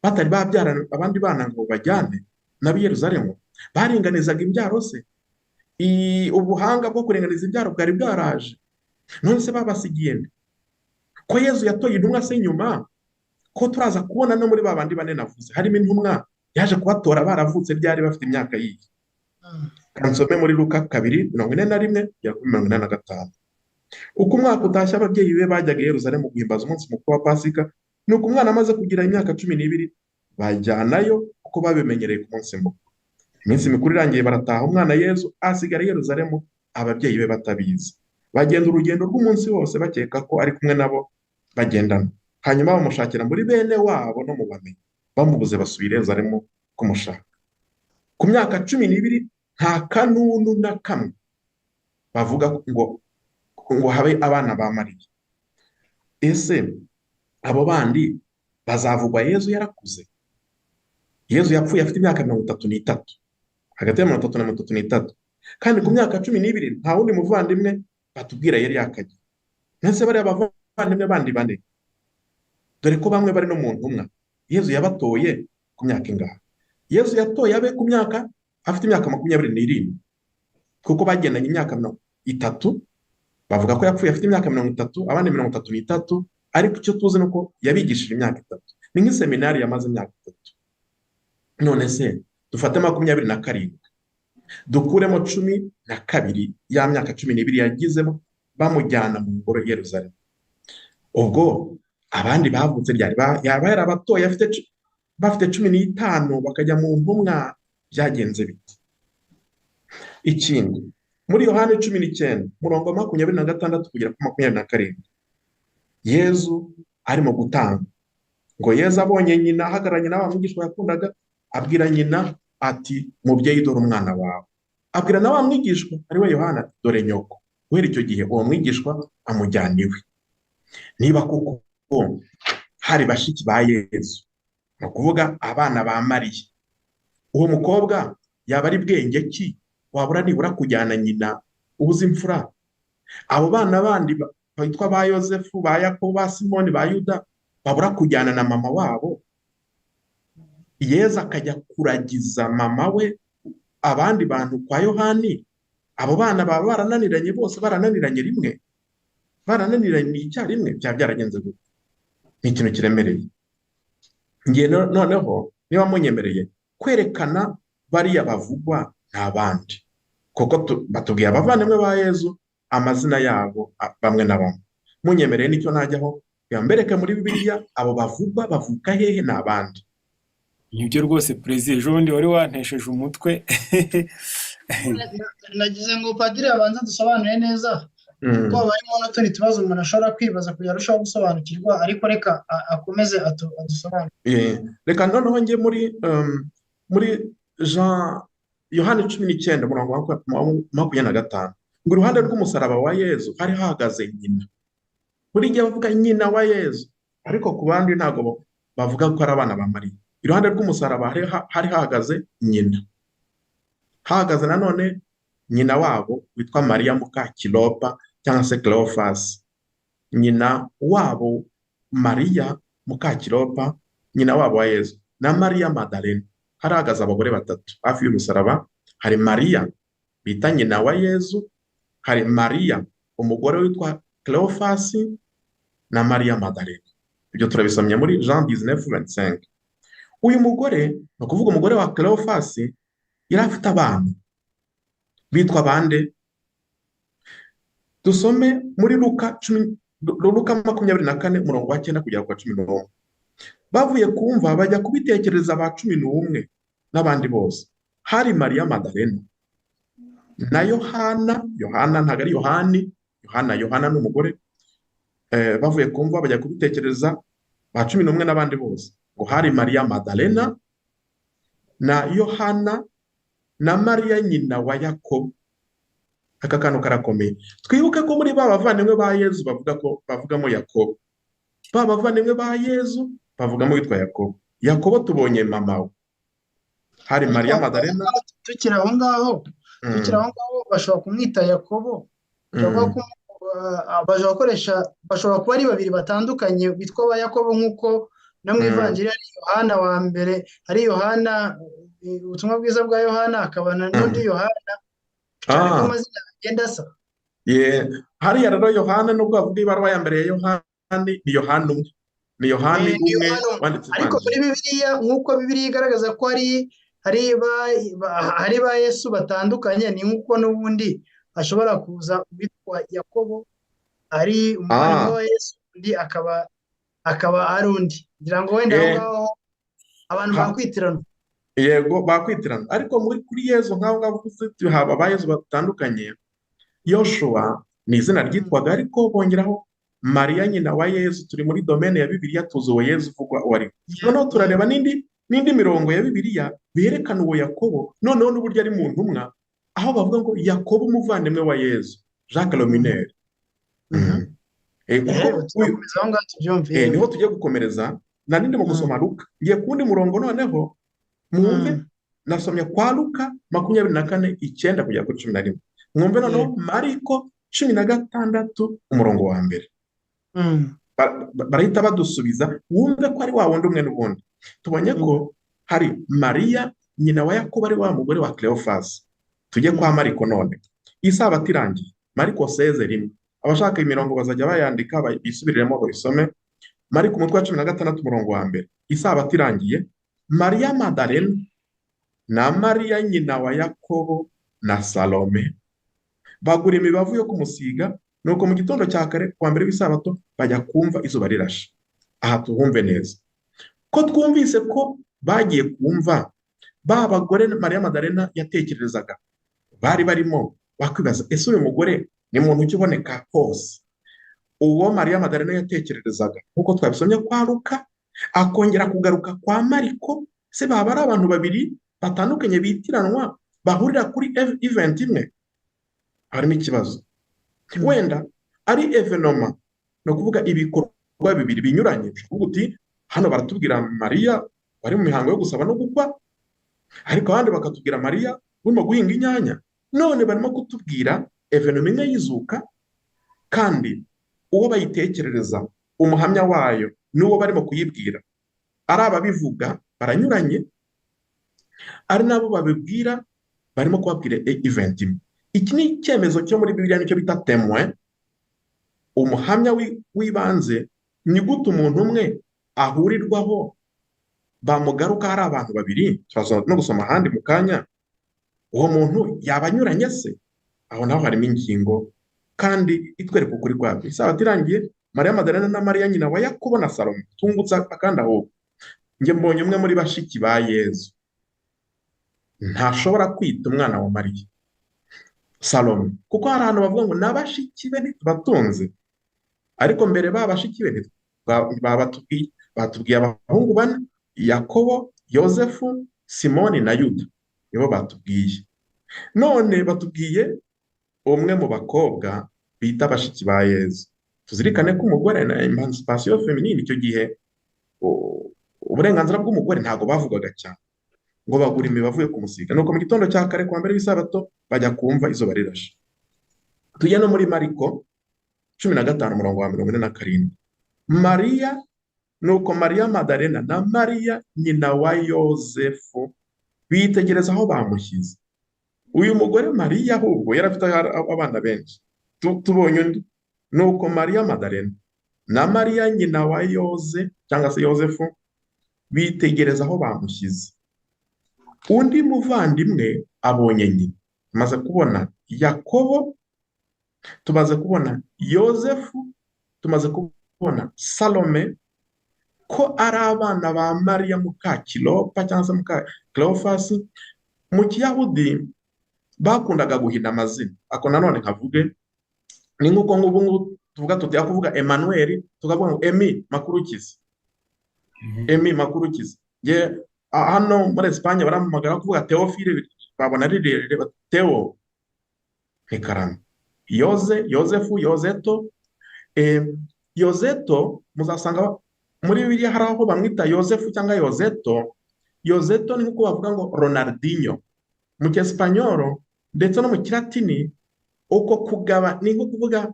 batari babyara abandi bana ngo bajyane n'ab'i Yerusalemu? Baringanizaga imbyaro se? Ubuhanga bwo kuringaniza imbyaro bwari bwaraje? None se babasigiye nde? Ko Yezu yatoye intumwa se nyuma, ko turaza kubona no muri ba bandi bane navuze harimo intumwa yaje kubatora baravutse byari bafite imyaka yiyi. Kansome muri Luka 2:41 kugera kuri 45. Uko umwaka utashye ababyeyi be bajyaga i Yerusalemu guhimbaza umunsi mukuru wa Pasika, nuko umwana amaze kugira imyaka 12 bajyanayo kuko babimenyereye ku munsi mukuru. Iminsi mikuru irangiye barataha, umwana Yezu asigara i Yerusalemu ababyeyi be batabizi. Bagenda urugendo rw'umunsi wose bakeka ko ari kumwe nabo bagendana. Hanyuma bamushakira muri bene wabo no mu bamenyi, bamubuze basubira i Yerusalemu kumushaka. Ku myaka 12 nta kanunu na kamwe bavuga ngo habe abana ba Mariya. Ese abo bandi bazavugwa Yezu yarakuze? Yezu yapfuye afite imyaka 33, hagati ya 30 na 33, kandi ku myaka 12 nta wundi muvandimwe batubwira yari yakagiye. Mbese bariya bavandimwe bandi bane, dore ko bamwe bari no mu ntumwa, Yezu yabatoye ku myaka ingahe? Yezu yatoye abe ku myaka afite imyaka 27, kuko bagendanye imyaka 30. Bavuga ko yapfuye afite imyaka 30, abandi 33, ariko icyo tuzi ni uko yabigishije imyaka 3. Ni nk'iseminari yamaze imyaka 3. None se dufate 27 dukuremo 12 ya myaka 12 yagizemo bamujyana mu ngoro i Yerusalemu. Ubwo abandi bavutse ryari? Yaba yarabatoye bafite 15 bakajya mu ntumwa, byagenze bite? Ikindi, muri Yohani 19 umurongo wa 26 kugera ku 27, Yezu arimo gutanga ngo Yezu abonye nyina ahagararanye n'abamwigishwa yakundaga, abwira nyina ati mubyeyi dore umwana wawe. Abwira na wa mwigishwa ariwe Yohana ati dore nyoko. Guhera icyo gihe uwo mwigishwa amujyana iwe. Niba koko hari bashiki ba Yezu, ni ukuvuga abana ba Mariya, uwo mukobwa yaba ari bwenge ki wabura nibura kujyana nyina ubuze imfura? Abo bana bandi bitwa ba Yozefu, ba Yakobo, ba Simoni, ba Yuda babura kujyana na mama wabo? Yezu akajya kuragiza mama we abandi bantu kwa Yohani. Abo bana baba barananiranye bose, barananiranye rimwe, Barananiranye icyarimwe, byaba byaragenze gute? Ni ikintu kiremereye. Ngiye noneho, niba munyemereye, kwerekana bariya bavugwa nta bandi, kuko batubwiye abavandimwe ba Yezu amazina yabo bamwe na bamwe. Munyemereye nicyo najyaho mbereke muri Bibiliya abo bavugwa bavuka hehe ni abandi. Nibyo rwose perezida, ejo bundi wari wantesheje umutwe. Nagize ngo padiri abanze dusobanure neza, kuko haba harimo n'utundi tubazo umuntu ashobora kwibaza kugira arusheho gusobanukirwa, ariko reka akomeze adusobanurire. Reka noneho njye muri Jean Yohani 19 umurongo wa 25, ngo iruhande rw'umusaraba wa Yezu hari hahagaze nyina. Buri gihe bavuga nyina wa Yezu, ariko ku bandi ntabwo bavuga ko ari abana ba Mariya. Iruhande rw'umusaraba hari hahagaze nyina, hahagaze nanone nyina wabo witwa Mariya muka Kilopa cyangwa se Cleophas, nyina wabo Mariya muka Kilopa, nyina wabo wa Yezu, na Mariya Madalena. Hari hahagaze abagore batatu hafi y'umusaraba. Hari Mariya bita nyina wa Yezu, hari Mariya umugore witwa Cleophas na Mariya Madalena. Ibyo turabisomye muri Jean 19:25. Uyu mugore, ni ukuvuga umugore wa Cleophas, yari afite abana bitwa bande? Dusome muri Luka 24 umurongo wa 9 kugera ku wa 11. Bavuye kumva bajya kubitekereza ba 11 n'abandi bose. Hari Mariya Madalena na Yohana, Yohana ntabwo ari Yohani, Yohana ni umugore. Bavuye kumva bajya kubitekereza ba 11 n'abandi bose. Ngo hari Mariya Madalena na Yohana na Mariya nyina wa Yakobo. Aka kantu karakomeye. Twibuke ko muri ba bavandimwe ba Yezu bavuga ko bavugamo Yakobo. Ba bavandimwe ba Yezu bavugamo witwa Yakobo. Yakobo tubonye mama we. Hari Mariya Madalena. Tukiri aho ngaho, bashobora kumwita Yakobo. Bashobora kuba ari babiri batandukanye bitwa ba Yakobo, nk'uko no mu Ivanjiri hari Yohana wa mbere, hari Yohana ubutumwa bwiza bwa Yohana, akaba n'undi Yohana, cyane ko amazina agenda asa. Hariya rero Yohana, nubwo bavuga ibaruwa ya mbere ya Yohani, ni Yohana umwe. Ni Yohani umwe wanditse. Ariko muri Bibiliya, nk'uko Bibiliya igaragaza ko hari ba Yesu batandukanye, ni nk'uko n'ubundi ashobora kuza witwa Yakobo ari umuvandimwe wa Yesu, undi akaba ari undi. Ngira ngo wenda aho ngaho abantu bakwitirana. Yego, bakwitirana. Ariko kuri Yezu nk'aho ngaho haba ba Yezu batandukanye. Yoshua ni izina ryitwaga, ariko bongeraho Mariya nyina wa Yezu. Turi muri domene ya Bibiliya, tuzi uwo Yezu uvugwa uwo ari we. Noneho turareba n'indi mirongo ya Bibiliya berekana uwo Yakobo, noneho n'uburyo ari mu ntumwa, aho bavuga ngo Yakobo umuvandimwe wa Yezu, Jacques Lomineur. Niho tugiye gukomereza. Nari ndimo gusoma Luka, ngiye ku wundi murongo noneho mwumve. Nasomye kwa Luka 24 9 kugera kuri 11. Mwumve noneho Mariko 16 umurongo wa mbere. Barahita badusubiza, wumve ko ari wa wundi umwe n'ubundi. Tubonye ko hari Mariya nyina wa Yakobo ari wa mugore wa Cleophas. Tujye kwa Mariko none. Isabato irangiye, Mariko 16:1. Abashaka imirongo bazajya bayandika bisubiriremo babisome. Mariko umutwe wa 16 umurongo wa mbere. Isabato irangiye, Mariya Madalena na Mariya nyina wa Yakobo na Salome bagura imibavu yo kumusiga, nuko mu gitondo cya kare kuwa mbere w'isabato bajya kumva izuba rirashe. Aha tuhumve neza ko twumvise ko bagiye kumva ba bagore Mariya Madalena yatekerezaga bari barimo bakwibaza, ese uyu mugore ni muntu ukiboneka hose? Uwo Mariya Madalena yatekerezaga nk'uko twabisomye kwa Luka, akongera kugaruka kwa Mariko, se baba ari abantu babiri batandukanye bitiranwa bahurira kuri event imwe? Harimo ikibazo. Wenda ari evenoma, ni ukuvuga ibikorwa bibiri binyuranye. Uvuga uti hano baratubwira Mariya bari mu mihango yo gusaba no gukwa, ariko abandi bakatubwira Mariya urimo guhinga inyanya. None barimo kutubwira evenoma imwe y'izuka, kandi uwo bayitekerereza, umuhamya wayo n'uwo barimo kuyibwira, ari ababivuga baranyuranye, ari nabo babibwira barimo kubabwira event imwe. Iki ni icyemezo cyo muri Bibiliya, nicyo bita témoin. Umuhamya w'ibanze ni gute umuntu umwe ahurirwaho bamugaruka hari abantu babiri? Turaza no gusoma ahandi mu kanya. Uwo muntu yaba anyuranye se? Aho naho harimo ingingo kandi itwereka ukuri kwabyo. Isabato irangiye, Mariya Madarena na Mariya nyina wa Yakobo na Salomo, tungutse akandi. Ahubwo njye mbonye umwe muri bashiki ba Yezu ntashobora kwita umwana wa Mariya Salomo, kuko hari ahantu bavuga ngo na bashiki be ntitubatunze, ariko mbere ba bashiki be batubwiye, batubwiye abahungu bane: Yakobo, Yozefu, Simoni na Yuda, nibo batubwiye. None batubwiye umwe mu bakobwa bita bashiki ba Yezu. Tuzirikane ko umugore na emancipation féminine, icyo gihe uburenganzira bw'umugore ntabwo bavugaga cyane. Ngo bagura imibavu yo kumusiga. Nuko mu gitondo cya kare, kuwa mbere w'isabato, bajya kumva izuba rirashe. Tujya no muri Mariko 15, umurongo wa 47. Mariya, nuko Mariya Madarena na Mariya nyina wa Yozefu bitegereza aho bamushyize. Uyu mugore Mariya ahubwo yari afite abana benshi. Tubonye undi. Nuko Mariya Madarena na Mariya nyina wa Yoze cyangwa se Yozefu bitegereza aho bamushyize. Undi muvandimwe abonye nyina. Tumaze kubona Yakobo, tumaze kubona Yozefu, tumaze kubona Salome, ko ari abana ba Mariya muka Kilopa cyangwa se muka Cleophas. Mu Kiyahudi bakundaga guhina amazina. Ako nanone nkavuge, ni nk'uko ngubu ngubu tuvuga, tuti kuvuga Emmanuel, tukavuga ngo Emi Makurukiza. Emi Makurukiza. Nge hano muri Espagne barampamagara, kuvuga Theophile babona ari rirerire, bati Theo ntikarame. Yoze, Yozefu, Yozeto. Yozeto muzasanga muri Bibiliya hari aho bamwita Yozefu cyangwa Yozeto. Yozeto ni nk'uko bavuga ngo Ronaldinho mu Cyesipanyoro ndetse no mu Kilatini. Uko kugaba ni nko kuvuga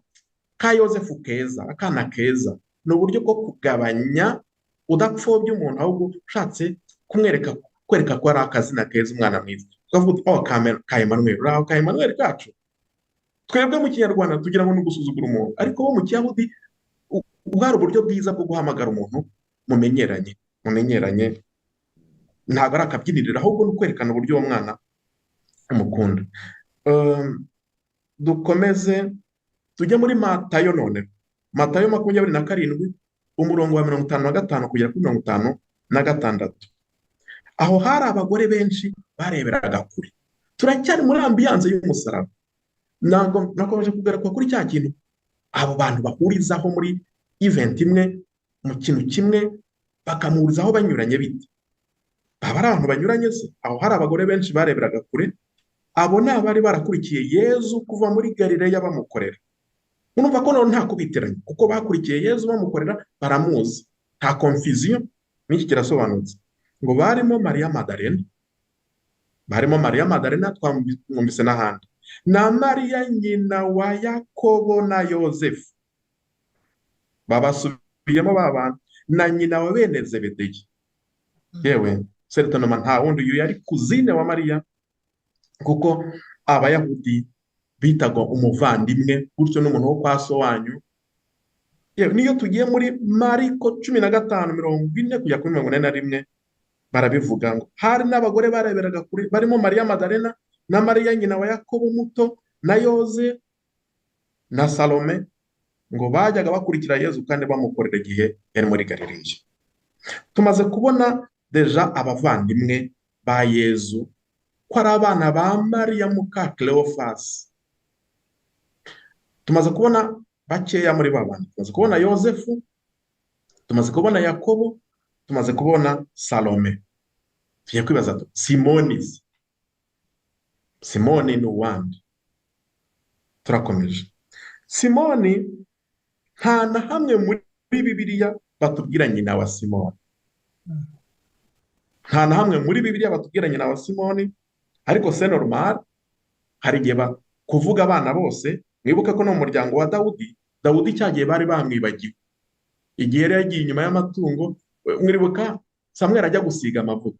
ka Yozefu keza, akana keza. Ni uburyo bwo kugabanya udapfobya umuntu, ahubwo ushatse kumwereka, kwereka ko ari akazina keza, umwana mwiza, ukavuga uti: "Oh, ka Emmanuel, uraho ka Emmanuel kacu." Twebwe mu Kinyarwanda tugira ngo ni ugusuzugura umuntu, ariko bo mu Kiyahudi bwari uburyo bwiza bwo guhamagara umuntu mumenyeranye. Ntabwo ari akabyiniriro, ahubwo ni ukwerekana uburyo uwo mwana umukunda. Dukomeze tujye muri Matayo none. Matayo 27, umurongo wa 55 kugera kuri 56. Aho hari abagore benshi bareberaga kure. Turacyari muri ambiance y'umusaraba. Ntabwo nakomeje kugaruka kuri cya kintu abo bantu bahurizaho muri event imwe, mu kintu kimwe, bakamuhurizaho banyuranye bite? Baba ari abantu banyuranye se? Aho hari abagore benshi bareberaga kure. Abo ni abari barakurikiye Yezu kuva muri Galileya bamukorera. Urumva ko none nta kubiteranya, kuko bakurikiye Yezu bamukorera, baramuzi, nta confusion, n'iki kirasobanutse. Ngo barimo Mariya Madarena, barimo Mariya Madarena twamwumvise n'ahandi, na Mariya nyina wa Yakobo na Yozefu, babasubiyemo ba bantu, na nyina wa bene Zebedeyi. Yewe, certainement nta wundi, uyu yari cousine wa Mariya, kuko Abayahudi bitaga umuvandimwe gutyo n'umuntu wo kwa so wanyu. Yewe, niyo tugiye muri Mariko 15, 40 kujya kuri 41, barabivuga ngo hari n'abagore bareberaga kure, barimo Mariya Madarena na Mariya nyina wa Yakobo muto na Yoze na Salome, ngo bajyaga bakurikira Yezu kandi bamukorera igihe yari muri Galileya. Tumaze kubona déjà abavandimwe ba Yezu ko ari abana ba Mariya muka Cleophas. Tumaze kubona bakeya muri ba bantu. Tumaze kubona Yozefu, tumaze kubona Yakobo, tumaze kubona Salome. Tugiye kwibaza tuti: Simoni se? Simoni ni uwande? Turakomeje. Simoni, nta na hamwe muri Bibiliya batubwira nyina wa Simoni. Nta na hamwe muri Bibiliya batubwira nyina wa Simoni, ariko c'est normal, hari igihe kuvuga abana bose. Mwibuke ko no mu muryango wa Dawudi, Dawudi cya gihe bari bamwibagiwe igihe yari yagiye inyuma y'amatungo. Mwibuka Samweli ajya gusiga amavuta,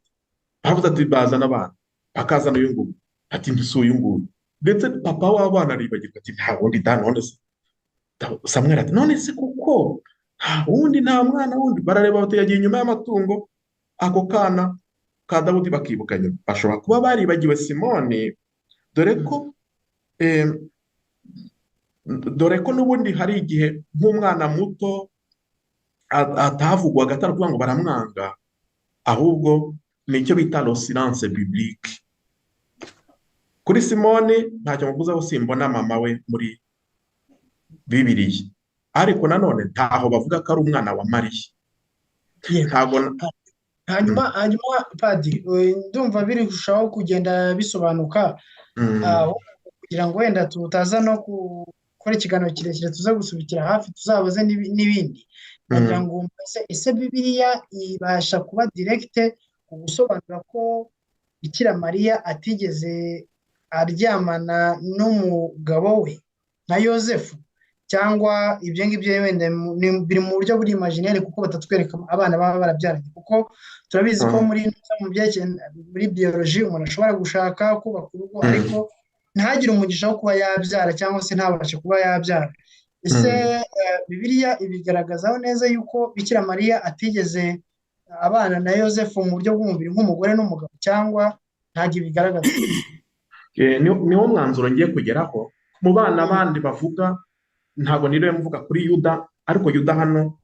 bavuze ati: "Bazana abana." Bakazana uyu nguyu, ati: "Ntisi uyu nguyu." Ndetse papa w'abana aribagirwa, ati: "Nta wundi da." None se Samweli ati none se kuko nta wundi, nta mwana wundi. Barareba bati yagiye inyuma y'amatungo. Ako kana ka Dawudi bakibuka nyuma, bashobora kuba baribagiwe Simoni, dore ko n'ubundi hari igihe nk'umwana muto atavugwaga atari ukuvuga ngo baramwanga, ahubwo ni icyo bita le silence biblique. Kuri Simoni ntacyo muvuzeho, simbona mama we muri Bibiliya, ariko nanone ntaho bavuga ko ari umwana wa Mariya. Ntago. Hanyuma Padi, ndumva biri kurushaho kugenda bisobanuka, kugira ngo wenda tutaza no gukora ikiganiro kirekire, tuza gusubikira hafi, tuzabaze n'ibindi. Nagira ngo mbaze, ese Bibiliya ibasha kuba directe ku gusobanura ko Bikira Mariya atigeze aryamana n'umugabo we nka Yozefu, cyangwa ibyo ngibyo wenda biri mu buryo buri imaginaire, kuko batatwereka abana baba barabyaranye? Kuko turabizi ko muri biologie umuntu ashobora gushaka kubaka urugo, ariko ntagire umugisha wo kuba yabyara cyangwa se ntabashe kuba yabyara. Ese Bibiliya ibigaragazaho neza yuko Bikira Mariya atigeze abana na Yozefu mu buryo bw'umubiri nk'umugore n'umugabo, cyangwa ntabwo ibigaragaza? Niwo mwanzuro ngiye kugeraho. Mu bana bandi bavuga, ntabwo niriwe mvuga kuri Yuda, ariko Yuda hano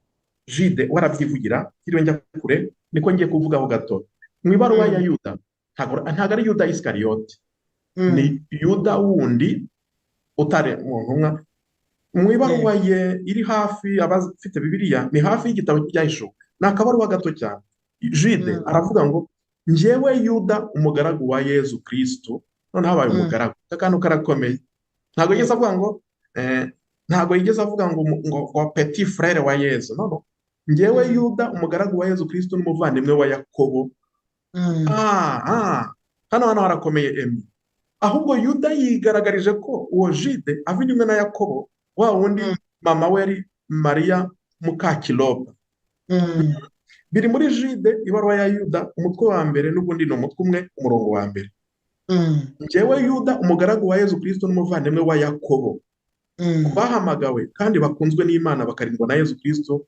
Jide warabyivugira, ntiriwe njya kure, niko ngiye kuvugaho gato. Mu ibaruwa ya Yuda, ntabwo ari Yuda Isikariyote, ni Yuda wundi utari mu ntumwa. Mu ibaruwa ye iri hafi, abafite Bibiliya ni hafi y'igitabo cy'Ibyahishuwe, ni akabaruwa gato cyane. Jide aravuga ngo njyewe Yuda umugaragu wa Yezu Kristo, noneho habaye umugaragu, akantu karakomeye. Ntabwo yigeze avuga ngo ntabwo yigeze avuga ngo ngo petit frère wa Yezu, no, njyewe Yuda umugaragu wa Yezu Kristo n'umuvandimwe wa Yakobo. Hano harakomeye emi. Ahubwo Yuda yigaragarije ko uwo Jide ava inda imwe na Yakobo, wa wundi mama we yari Mariya mukakiroba. Biri muri Jide, ibaruwa ya Yuda, umutwe wa mbere, n'ubundi ni umutwe umwe, umurongo wa mbere. Njyewe Yuda umugaragu wa Yezu Kristo n'umuvandimwe wa Yakobo, bahamagawe kandi bakunzwe n'Imana bakarindwa na Yezu Kristo,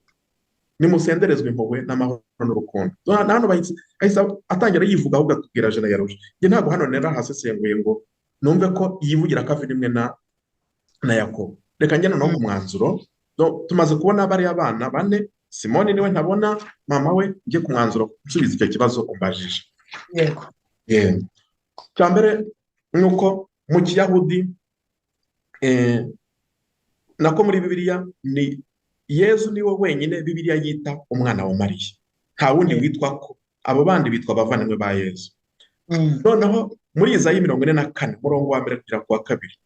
nimusenderezwe impuhwe n'amahoro n'urukundo. Hano bahise atangira yivuga, ahubwo atubwira genealogie. Njye ntabwo hano narahasesenguye ngo numve ko yivugira ko ava inda imwe na Yakobo. Reka njye noneho ku mwanzuro. Tumaze kubona bariya bana bane, Simoni niwe ntabona mama we, njye ku mwanzuro nsubiza icyo kibazo umbajije. Yego. Cya mbere ni uko mu Kiyahudi, nako muri Bibiliya, ni Yezu niwe wenyine Bibiliya yita umwana wa Mariya, nta wundi witwa ko, abo bandi bitwa abavandimwe ba Yezu. Noneho muri Izayi 44 umurongo wa mbere kugera ku wa kabiri,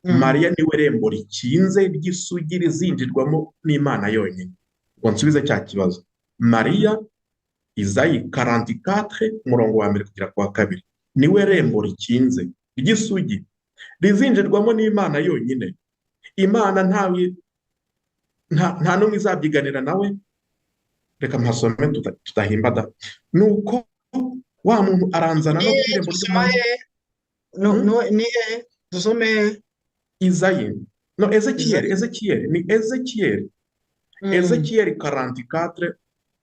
Mariya niwe rembo rikinze ry'isugi rizinjirwamo n'Imana yonyine. Ngo nsubize cya kibazo, Mariya, Izayi 44 umurongo wa mbere kugera ku wa kabiri, niwe rembo rikinze ry'isugi rizinjirwamo n'Imana yonyine. Imana nta n'umwe izabyiganira nawe. Reka mpasome tudahimbada. Nuko wa muntu aranzana no ku irembo ry'umuntu. Dusome Izayi, no Ezekiel, Ezekiel, ni Ezekiel. Ezekiel 44,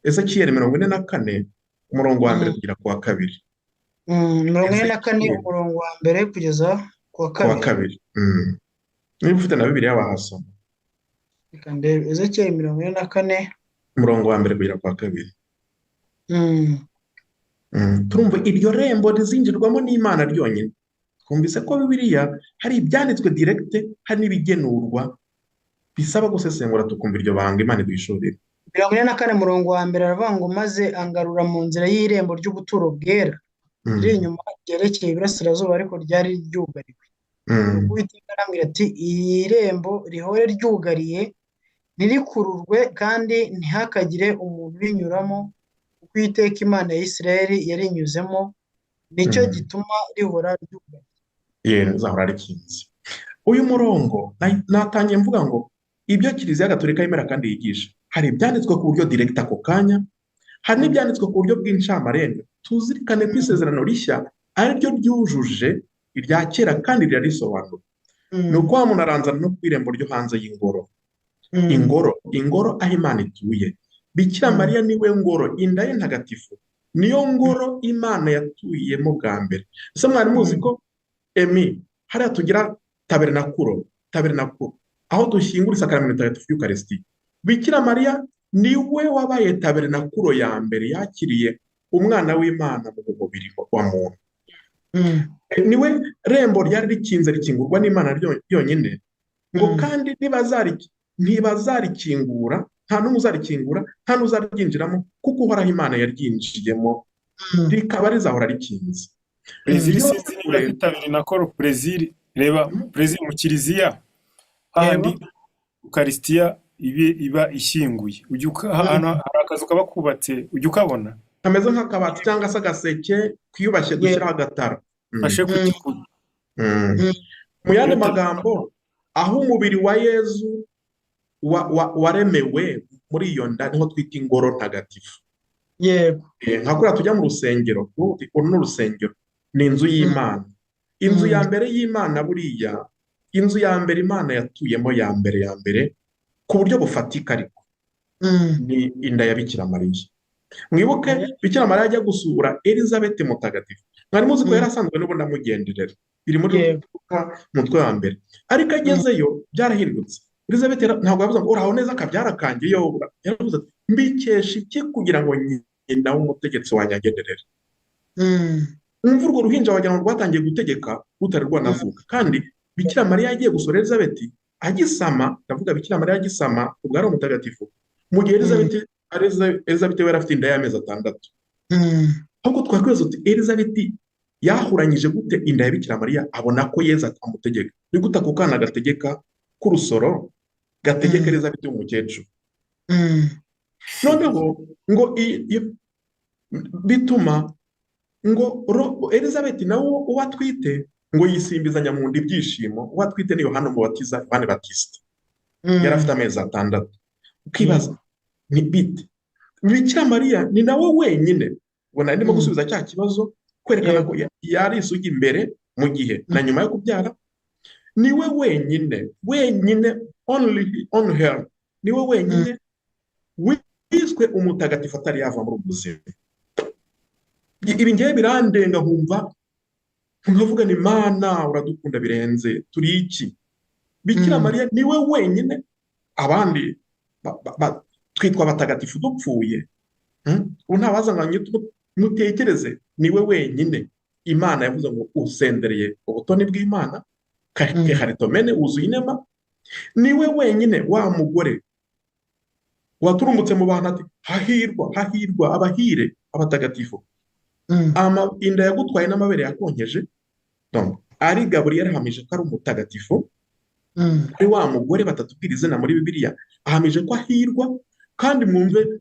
Ezekiel 44, umurongo wa mbere kugera ku wa kabiri. 44 umurongo wa mbere kugeza ku wa kabiri. Niba ufite na Bibiliya wahasoma. Reka ndebe Ezekiel 44 umurongo wa mbere kugera ku wa kabiri. Turumva iryo rembo rizinjirwamo n'Imana ryonyine. Twumvise ko Bibiliya hari ibyanditswe directe, hari n'ibigenurwa bisaba gusesengura tukumva iryo banga Imana iduhishurira. 44 umurongo wa mbere aravuga ngo maze angarura mu nzira y'irembo ry'ubuturo bwera riri inyuma ryerekeye iburasirazuba, ariko ryari ryugariwe. Uwiteka arambwira ati iri rembo rihore ryugariye, ntirikururwe kandi ntihakagire umuntu urinyuramo, kuko Uwiteka Imana ya Isirayeli yarinyuzemo, nicyo gituma rihora ryugariye. Rizahora rikinze. Uyu murongo natangiye mvuga ngo ibyo Kiliziya Gatolika yemera kandi yigisha, hari ibyanditswe ku buryo direct ako kanya, hari n'ibyanditswe ku buryo bw'incamarenga. Tuzirikane ko isezerano rishya ari ryo ryujuje irya kera kandi rirarisobanura. Ni uko wa muntu aranzana no ku irembo ryo hanze y'ingoro. Ingoro, ingoro aho Imana ituye. Bikira Mariya niwe ngoro, inda ye ntagatifu niyo ngoro Imana yatuyemo bwa mbere. Ese mwari muzi ko emi hariya tugira tabernakulo, tabernakulo aho dushyingura isakaramentu ntagatifu y'Ukarisitiya, Bikira Mariya niwe wabaye tabernakulo ya mbere yakiriye umwana w'Imana mu mubiri wa muntu. Niwe rembo ryari rikinze rikingurwa n'Imana yonyine, ngo kandi ntibazarikingura, nta n'umwe uzarikingura, nta n'uzaryinjiramo, kuko Uhoraho Imana yaryinjiyemo, rikaba rizahora rikinze. Brezil sinzi niba afite na koro Brezil, reba Brezil mu kiliziya hahandi Ukarisitiya iba ishyinguye, ahantu hari akazu kaba kubatse ujya ukabona kameze nk'akabati cyangwa se agaseke kiyubashye dushyiraho agatara fashe ku gikuta. Mu yandi magambo, aho umubiri wa Yezu waremewe muri iyo nda niho twita ingoro ntagatifu. Yego. Nka kuriya tujya mu rusengero, uru ni urusengero, ni inzu y'Imana. Inzu ya mbere y'Imana buriya, inzu ya mbere Imana yatuyemo ya mbere ya mbere ku buryo bufatika ariko ni inda ya Bikira Mariya. Mwibuke Bikira Mariya ajya gusura Elizabeth mutagatifu, mwari muzi ko yari asanzwe n'ubundi amugenderera, biri muri Luka mutwe wa mbere, ariko agezeyo byarahindutse. Elizabeth ntabwo yavuze ngo uraho neza akabyara kanjye, yo yaravuze ati mbikesha iki kugira ngo nyina w'umutegetsi wanjye agenderere. Umva urwo ruhinja wagira ngo rwatangiye gutegeka rutari rwanavuka. Kandi Bikira Mariya yagiye gusura Elizabeth agisama, ndavuga Bikira Mariya agisama ubwo ari umutagatifu, mu gihe Elizabeth we yari afite inda y'amezi 6. Ahubwo twakwibaza uti Elizabeth yahuranyije gute inda ya Bikira Mariya abona ko Yezu amutegeka? Ni gute ako kana gategeka k'urusoro gategeka Elizabeth w'umukecuru? Noneho ngo bituma ngo Elizabeth nawe uwo atwite ngo yisimbizanya mu nda ibyishimo. Uwo atwite ni Yohana Umubatiza, Yohana Batista, yari afite amezi 6. Ukibaza ni bite Bikira Mariya ni nawe wenyine, ubona ndimo gusubiza cya kibazo, kwerekana ko yari isugi imbere mu gihe na nyuma yo kubyara, niwe wenyine wenyine, only on her, niwe wenyine wiswe umutagatifu atari yava muri ubu buzima. Ibi ngewe birandenga, nkumva nkavuga ni Mana uradukunda birenze, turi iki? Bikira Mariya niwe wenyine, abandi twitwa abatagatifu dupfuye. Ubu ntabaza ngo mutekereze, niwe wenyine Imana yavuze ngo usendereye ubutoni bw'Imana, keharitomene, wuzuye inema. Niwe wenyine wa mugore waturumbutse mu bantu ati hahirwa hahirwa abahire abatagatifu, inda yagutwaye n'amabere yakonkeje. Ari Gaburiyeli ahamije ko ari umutagatifu, ari wa mugore batatubwira izina muri Bibiliya ahamije ko ahirwa. Kandi mwumve,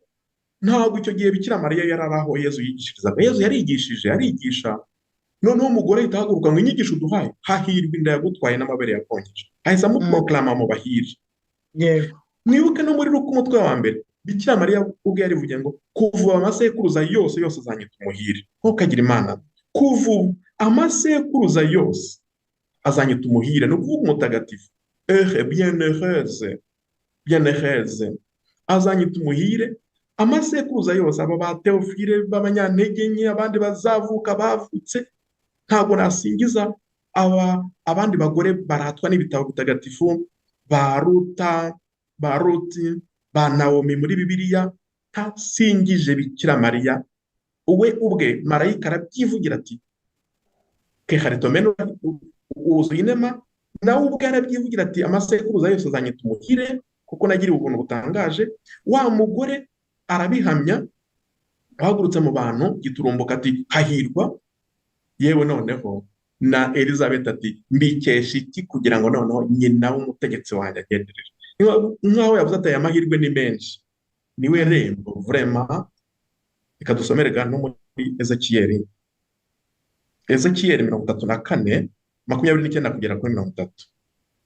ntabwo icyo gihe Bikira Mariya yari ari aho Yezu yigishirizaga. Yezu yarigishije, arigisha, noneho umugore ahita ahaguruka ngo inyigisho uduhaye, hahirwa inda yagutwaye n'amabere yakonkeje, ahise amuproklama mu bahire. Mwibuke no muri Luka umutwe wa mbere, Bikira Mariya ubwe yarivugiye ngo kuva amasekuruza yose yose azanyita umuhire. Ntukagira Imana, kuva amasekuruza yose azanyita umuhire, ni ukuvuga umutagatifu, bienheureuse, bienheureuse, azanyita umuhire amasekuruza yose. Aba ba Teofile b'abanyantege nke, abandi bazavuka bavutse, ntabwo nasingiza abandi bagore baratwa n'ibitabo bitagatifu, ba Ruta, ba Ruti, ba Nawomi muri Bibiliya, ntasingije Bikira Mariya. We ubwe marayika arabyivugira ati keharitomene wuzuye inema, nawe ubwe arabyivugira ati amasekuruza yose azanyita umuhire kuko nagiriwe ubuntu butangaje. Wa mugore arabihamya, wahagurutse mu bantu giturumbuka ati hahirwa. Yewe noneho na Elizabeth ati mbikesha iki kugira ngo noneho nyina w'umutegetsi wanjye agenderere. Nkaho yavuze ati aya mahirwe ni menshi, niwe rembo vraiment. Reka dusomere no muri Ezekiyeli, Ezekiyeli 34 29 kugera kuri 30.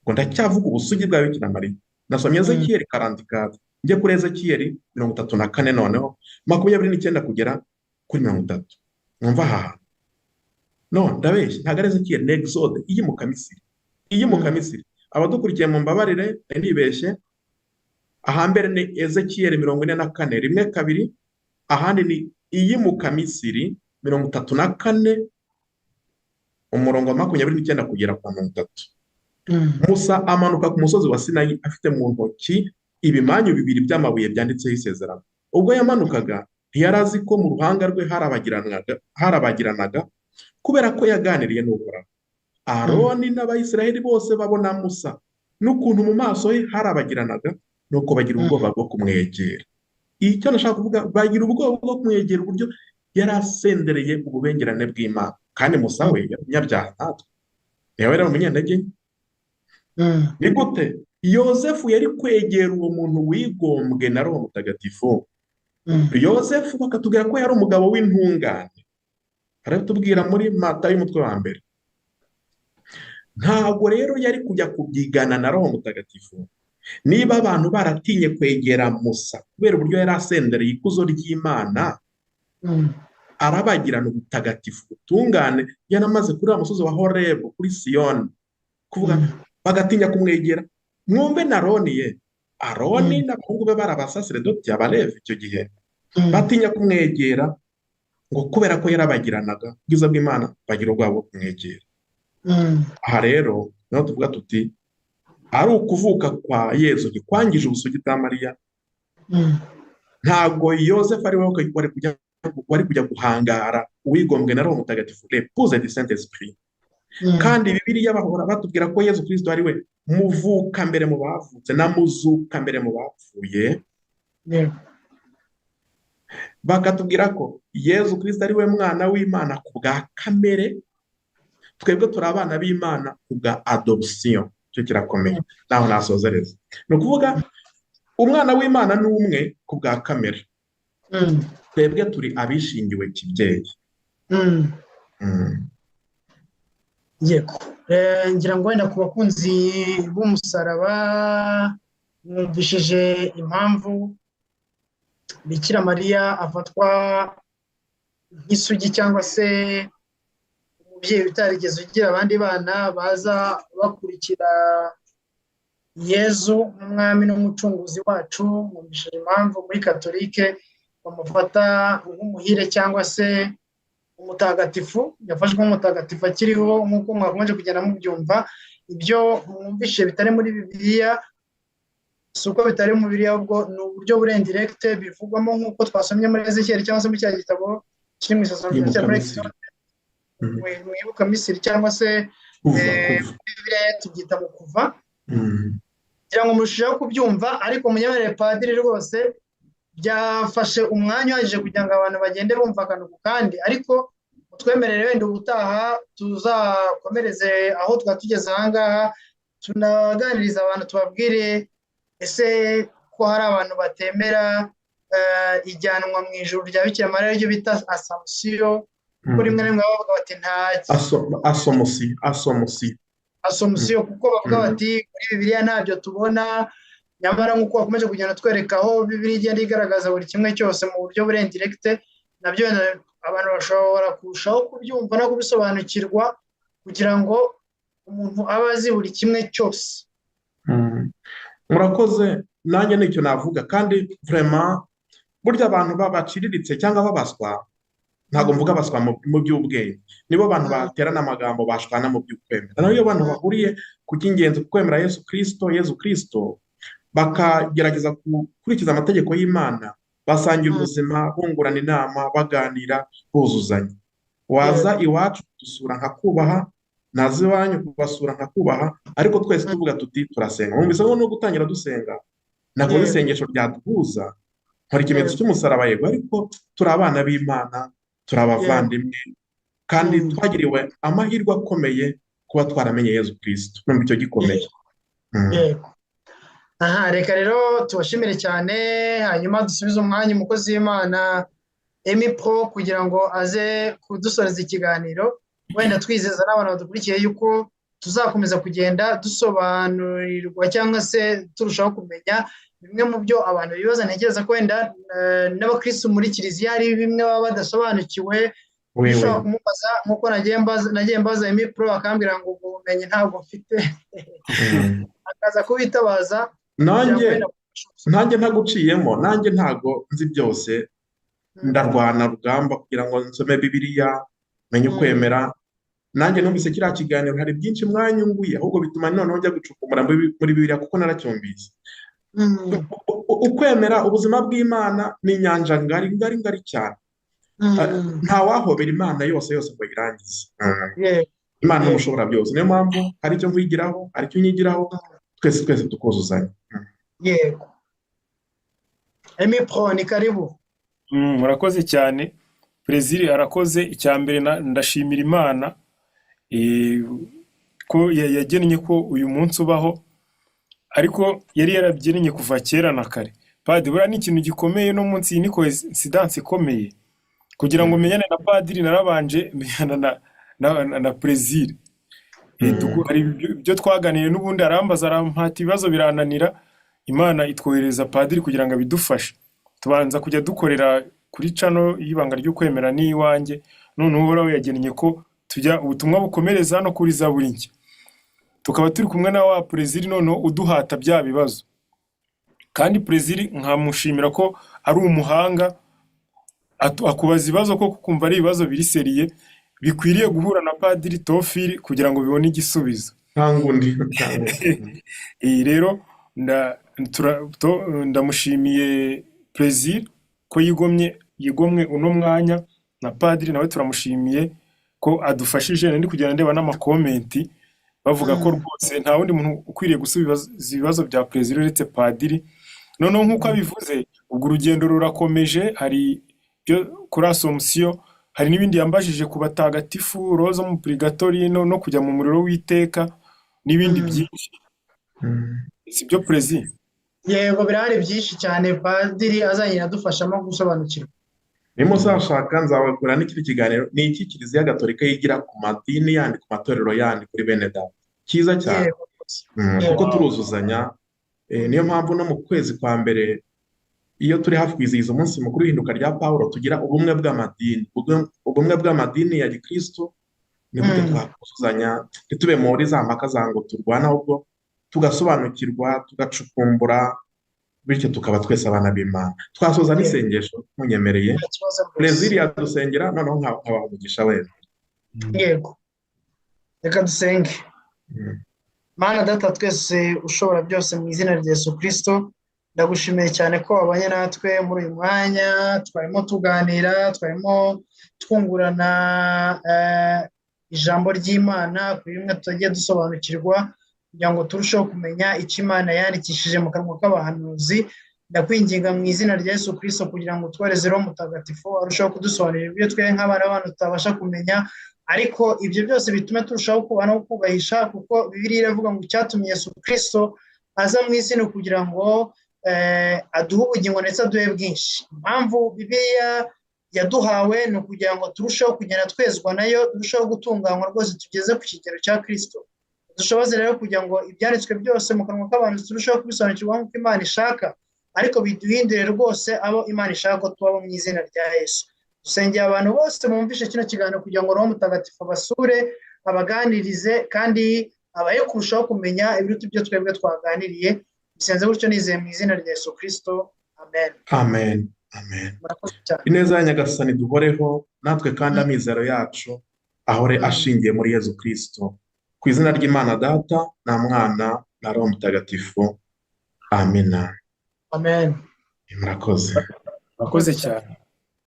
Ngo ndacyavuga ubusugi bwa Bikira Mariya. Nasomye Ezekiyeli 44, njye kuri Ezekiyeli 34 noneho 29 kugera kuri 30. Mwumva aha? No, ndabeshya, ntabwo ari Ezekiyeli, ni Exode iyimuka Misiri. Iyimuka Misiri. Abadukurikiye mu mbabarire, nibeshye. Ahambere ni Ezekiyeli 44:1-2, ahandi ni Iyimuka Misiri 34 umurongo wa 29 kugera ku 30. Musa amanuka ku musozi wa Sinayi afite mu ntoki ibimanyu bibiri by'amabuye byanditseho isezerano. Ubwo yamanukaga ntiyari azi ko mu ruhanga rwe harabagiranaga, kubera ko yaganiriye n'Uhoraho. Aroni n'Abayisraheli bose babona Musa n'ukuntu mu maso he harabagiranaga, nuko bagira ubwoba bwo kumwegera. Icyo nashaka kuvuga, bagira ubwoba bwo kumwegera uburyo yari asendereye ububengerane bw'Imana. Kandi Musa we yari umunyabyaha natwe, niwe yari umunyantege nke. Ni gute Yozefu yari kwegera uwo muntu wigombwe na Roho Mutagatifu? Yozefu bakatubwira ko yari umugabo w'intungane, aratubwira muri Matayo umutwe wa 1. Ntabwo rero yari kujya kubyigana na Roho Mutagatifu. Niba abantu baratinye kwegera Musa kubera uburyo yari asendereye ikuzo ry'Imana, arabagirana ubutagatifu butungane, yaramaze kuri wa musozi wa Horebu kuri Siyoni kuvuga, bagatinya kumwegera. Mwumve na Aroni ye, Aroni n'abahungu be bari abasaseredoti, Abalevi icyo gihe, batinya kumwegera ngo kubera ko yarabagiranaga ubwiza bw'Imana, bagira ubwoba bwo kumwegera. Aha rero niho tuvuga tuti ari ukuvuka kwa Yezu ntikwangije ubusugi bwa Mariya. Ntabwo Yozefu ari we wari kujya guhangara uwigombwe na Roho Mutagatifu, l'épouse du Saint Esprit. Kandi Bibiliya bahora batubwira ko Yezu Kristo ari we muvuka mbere mu bavutse na muzuka mbere mu bapfuye. Bakatubwira ko Yezu Kristo ari we mwana w'Imana ku bwa kamere, twebwe turi abana b'Imana ku bwa adoption. Icyo kirakomeye, naho nasozereza. Ni ukuvuga umwana w'Imana ni umwe ku bwa kamere, twebwe turi abishingiwe kibyeyi. Yego, ngira ngo wenda ku bakunzi b'umusaraba mwumvishije impamvu Bikira Mariya afatwa nk'isugi cyangwa se umubyeyi utarigeze ugira abandi bana baza bakurikira Yezu nk'umwami n'umucunguzi wacu. Mwumvishije impamvu muri Katolike bamufata nk'umuhire cyangwa se umutagatifu, yafashwe nk'umutagatifu akiriho, nk'uko mwakomeje kugenda mubyumva. Ibyo mwumvise bitari muri Bibiliya si uko bitari mu Bibiliya, ahubwo ni uburyo buri indirect bivugwamo, nk'uko twasomye muri Ezekiyeli cyangwa se muri cya gitabo kiri mu isezerano rya muri Mwibuka Misiri, cyangwa se Bibiliya tubyita mu Kuva, kugira ngo murusheho kubyumva. Ariko munyemerere padiri, rwose byafashe umwanya uhagije kugira ngo abantu bagende bumva akantu ku kandi, ariko mutwemerere wenda ubutaha tuzakomereze aho twaba tugeze aha ngaha, tunaganiriza abantu, tubabwire ese ko hari abantu batemera ijyanwa mu ijuru rya Bikira Mariya, ryo bita Asomusiyo, kuko rimwe na rimwe bavuga bati nta Asomusiyo, asomusiyo. Asomusiyo, kuko bavuga bati muri Bibiliya ntabyo tubona. Nyamara nk'uko bakomeje kugenda twereka aho Bibiliya igenda igaragaza buri kimwe cyose mu buryo buri indirect, nabyo abantu bashobora kurushaho kubyumva no kubisobanukirwa, kugira ngo umuntu abe azi buri kimwe cyose. Murakoze, nanjye nicyo navuga. Kandi vraiment burya abantu baciriritse cyangwa babaswa, ntabwo mvuga abaswa mu by'ubwenge, nibo bantu baterana amagambo, bashwana mu by'ukwemera. Naho iyo abantu bahuriye ku cy'ingenzi, ku kwemera Yesu Kirisito, Yezu Kirisito, bakagerageza gukurikiza amategeko y'Imana, basangira ubuzima, bungurana inama, baganira, buzuzanya. Waza iwacu kudusura nkakubaha, naza iwanyu kubasura nkakubaha, ariko twese tuvuga tuti turasenga. Mwumvise ko no gutangira dusenga, nakoze isengesho ryaduhuza, nkora ikimenyetso cy'umusaraba, yego, ariko turi abana b'Imana, turi abavandimwe, kandi twagiriwe amahirwe akomeye kuba twaramenye Yezu Kirisito. Numva icyo gikomeye. Yego. Aha reka rero tubashimire cyane, hanyuma dusubize umwanya umukozi w'Imana Emi Pro kugira ngo aze kudusoreza ikiganiro, wenda twizeza n'abantu badukurikiye yuko tuzakomeza kugenda dusobanurirwa cyangwa se turushaho kumenya bimwe mu byo abantu bibaza. Ntekereza ko wenda n'abakirisitu muri kiliziya hari bimwe baba badasobanukiwe, ushobora kumubaza nk'uko nagiye mbaza Emi Pro akambwira ngo ubwo bumenyi ntabwo mfite, akaza kubitabaza. Nanjye Nanjye ntaguciyemo, nanjye ntago nzi byose, ndarwana rugamba kugira ngo nsome Bibiliya, menye ukwemera. Nanjye numvise kiriya kiganiro, hari byinshi mwanyunguye, ahubwo bituma noneho njya gucukumbura muri Bibiliya kuko naracyumvise. Ukwemera, ubuzima bw'Imana ni inyanja ngari ngari ngari cyane. Ntawahobera Imana yose yose ngo ayirangize. Imana ni umushobora byose, niyo mpamvu hari icyo nkwigiraho, hari icyo unyigiraho, twese twese tukuzuzanya. Yego, Emi Pro, ni karibu. Murakoze cyane. Perezida arakoze. Icya mbere ndashimira Imana ko yagennye ko uyu munsi ubaho, ariko yari yarabigennye kuva kera na kare. Padiri, buriya ni ikintu gikomeye no munsi, iyi ni coincidence ikomeye. Kugira ngo menyane na padiri, narabanje menyana na Perezida. Hari ibyo twaganiriye n'ubundi arambaza, arampata ibibazo birananira, Imana itwohereza padiri kugira ngo abidufashe. Tubanza kujya dukorera kuri channel y'Ibanga ry'Ukwemera n'iwanjye, noneho Uhoraho yagennye ko tujya ubutumwa bukomereza hano kuri Zaburi Nshya, tukaba turi kumwe na wa Perezida noneho uduhata bya bibazo. Kandi Perezida nkamushimira ko ari umuhanga, akubaza ibibazo ko kumva ari ibibazo biri sérieux, bikwiriye guhura na Padiri Tofili kugira ngo bibone igisubizo. Cyangwa undi, cyangwa undi. Iyi rero ndamushimiye Perezida ko yigomwe uno mwanya, na padiri nawe turamushimiye ko adufashije. Ndi kugenda ndeba n'ama comments, bavuga ko rwose nta wundi muntu ukwiriye gusubiza ibibazo bya perezida uretse padiri. Noneho nk'uko abivuze, ubwo urugendo rurakomeje. Hari ibyo kuri Asomusiyo, hari n'ibindi yambajije ku batagatifu, roza mu purigatori, no kujya mu muriro w'iteka n'ibindi byinshi. Si byo, perezida? Yego, birahari byinshi cyane padiri azagenda adufashamo gusobanukirwa. Nimuzashaka nzabakora n'ikindi kiganiro, ni iki Kiliziya Gatolika yigira ku madini yandi, ku matorero yandi, kuri bene data, cyiza cyane. Kuko turuzuzanya. Niyo mpamvu no mu kwezi kwa mbere, iyo turi hafi kwizihiza umunsi mukuru w'ihinduka rya Pawulo, tugira ubumwe bw'amadini, ubumwe bw'amadini ya gikristo. Ni gute twakuzuzanya, ntitube muri za mpaka za ngo turwane, ahubwo tugasobanukirwa, tugacukumbura, bityo tukaba twese abana b'Imana. Twasoza n'isengesho munyemereye. Nta kibazo rwose. Perezida yadusengera, noneho nkabaha umugisha wenda. Yego, reka dusenge. Mana Data twese ushobora byose, mu izina rya Yesu Kirisito, ndagushimiye cyane ko wabanye natwe muri uyu mwanya twarimo tuganira, twarimo twungurana ijambo ry'Imana kuri bimwe tutagiye dusobanukirwa, kugira ngo turusheho kumenya icyo Imana yandikishije mu kanwa k'abahanuzi. Ndakwinginga mu izina rya Yesu Kirisito kugira ngo utwohereze Roho Mutagatifu, arusheho kudusobanurira ibyo twe nk'abana b'abantu tutabasha kumenya, ariko ibyo byose bitume turushaho kubaha no kubahisha, kuko Bibiliya iravuga ngo icyatumye Yesu Kirisito aza mu isi ni ukugira ngo aduhe ubugingo ndetse aduhe bwinshi. Impamvu Bibiliya yaduhawe ni ukugira ngo turusheho kugenda twezwa nayo, turusheho gutunganywa rwose, tugeze ku kigero cya Kirisito. Dushoboze rero kugira ngo ibyanditswe byose mu kanwa k'abantu turusheho kubisobanukirwa nk'uko Imana ishaka, ariko biduhindure rwose abo Imana ishaka ko tubabo, mu izina rya Yesu. Dusengeye abantu bose bumvishe kino kiganiro kugira ngo Roho Mutagatifu abasure, abaganirize, kandi abahe kurushaho kumenya ibiruta ibyo twebwe twaganiriye. Bisenze gutyo nizeye mu izina rya Yesu Kirisito, amen. Amen, amen. Murakoze cyane. Ineza ya Nyagasani duhoreho natwe, kandi amizero yacu ahore ashingiye muri Yezu Kirisito. Ku izina ry'Imana Data na Mwana na Roho Mutagatifu, amina. Amen. Murakoze. Murakoze cyane.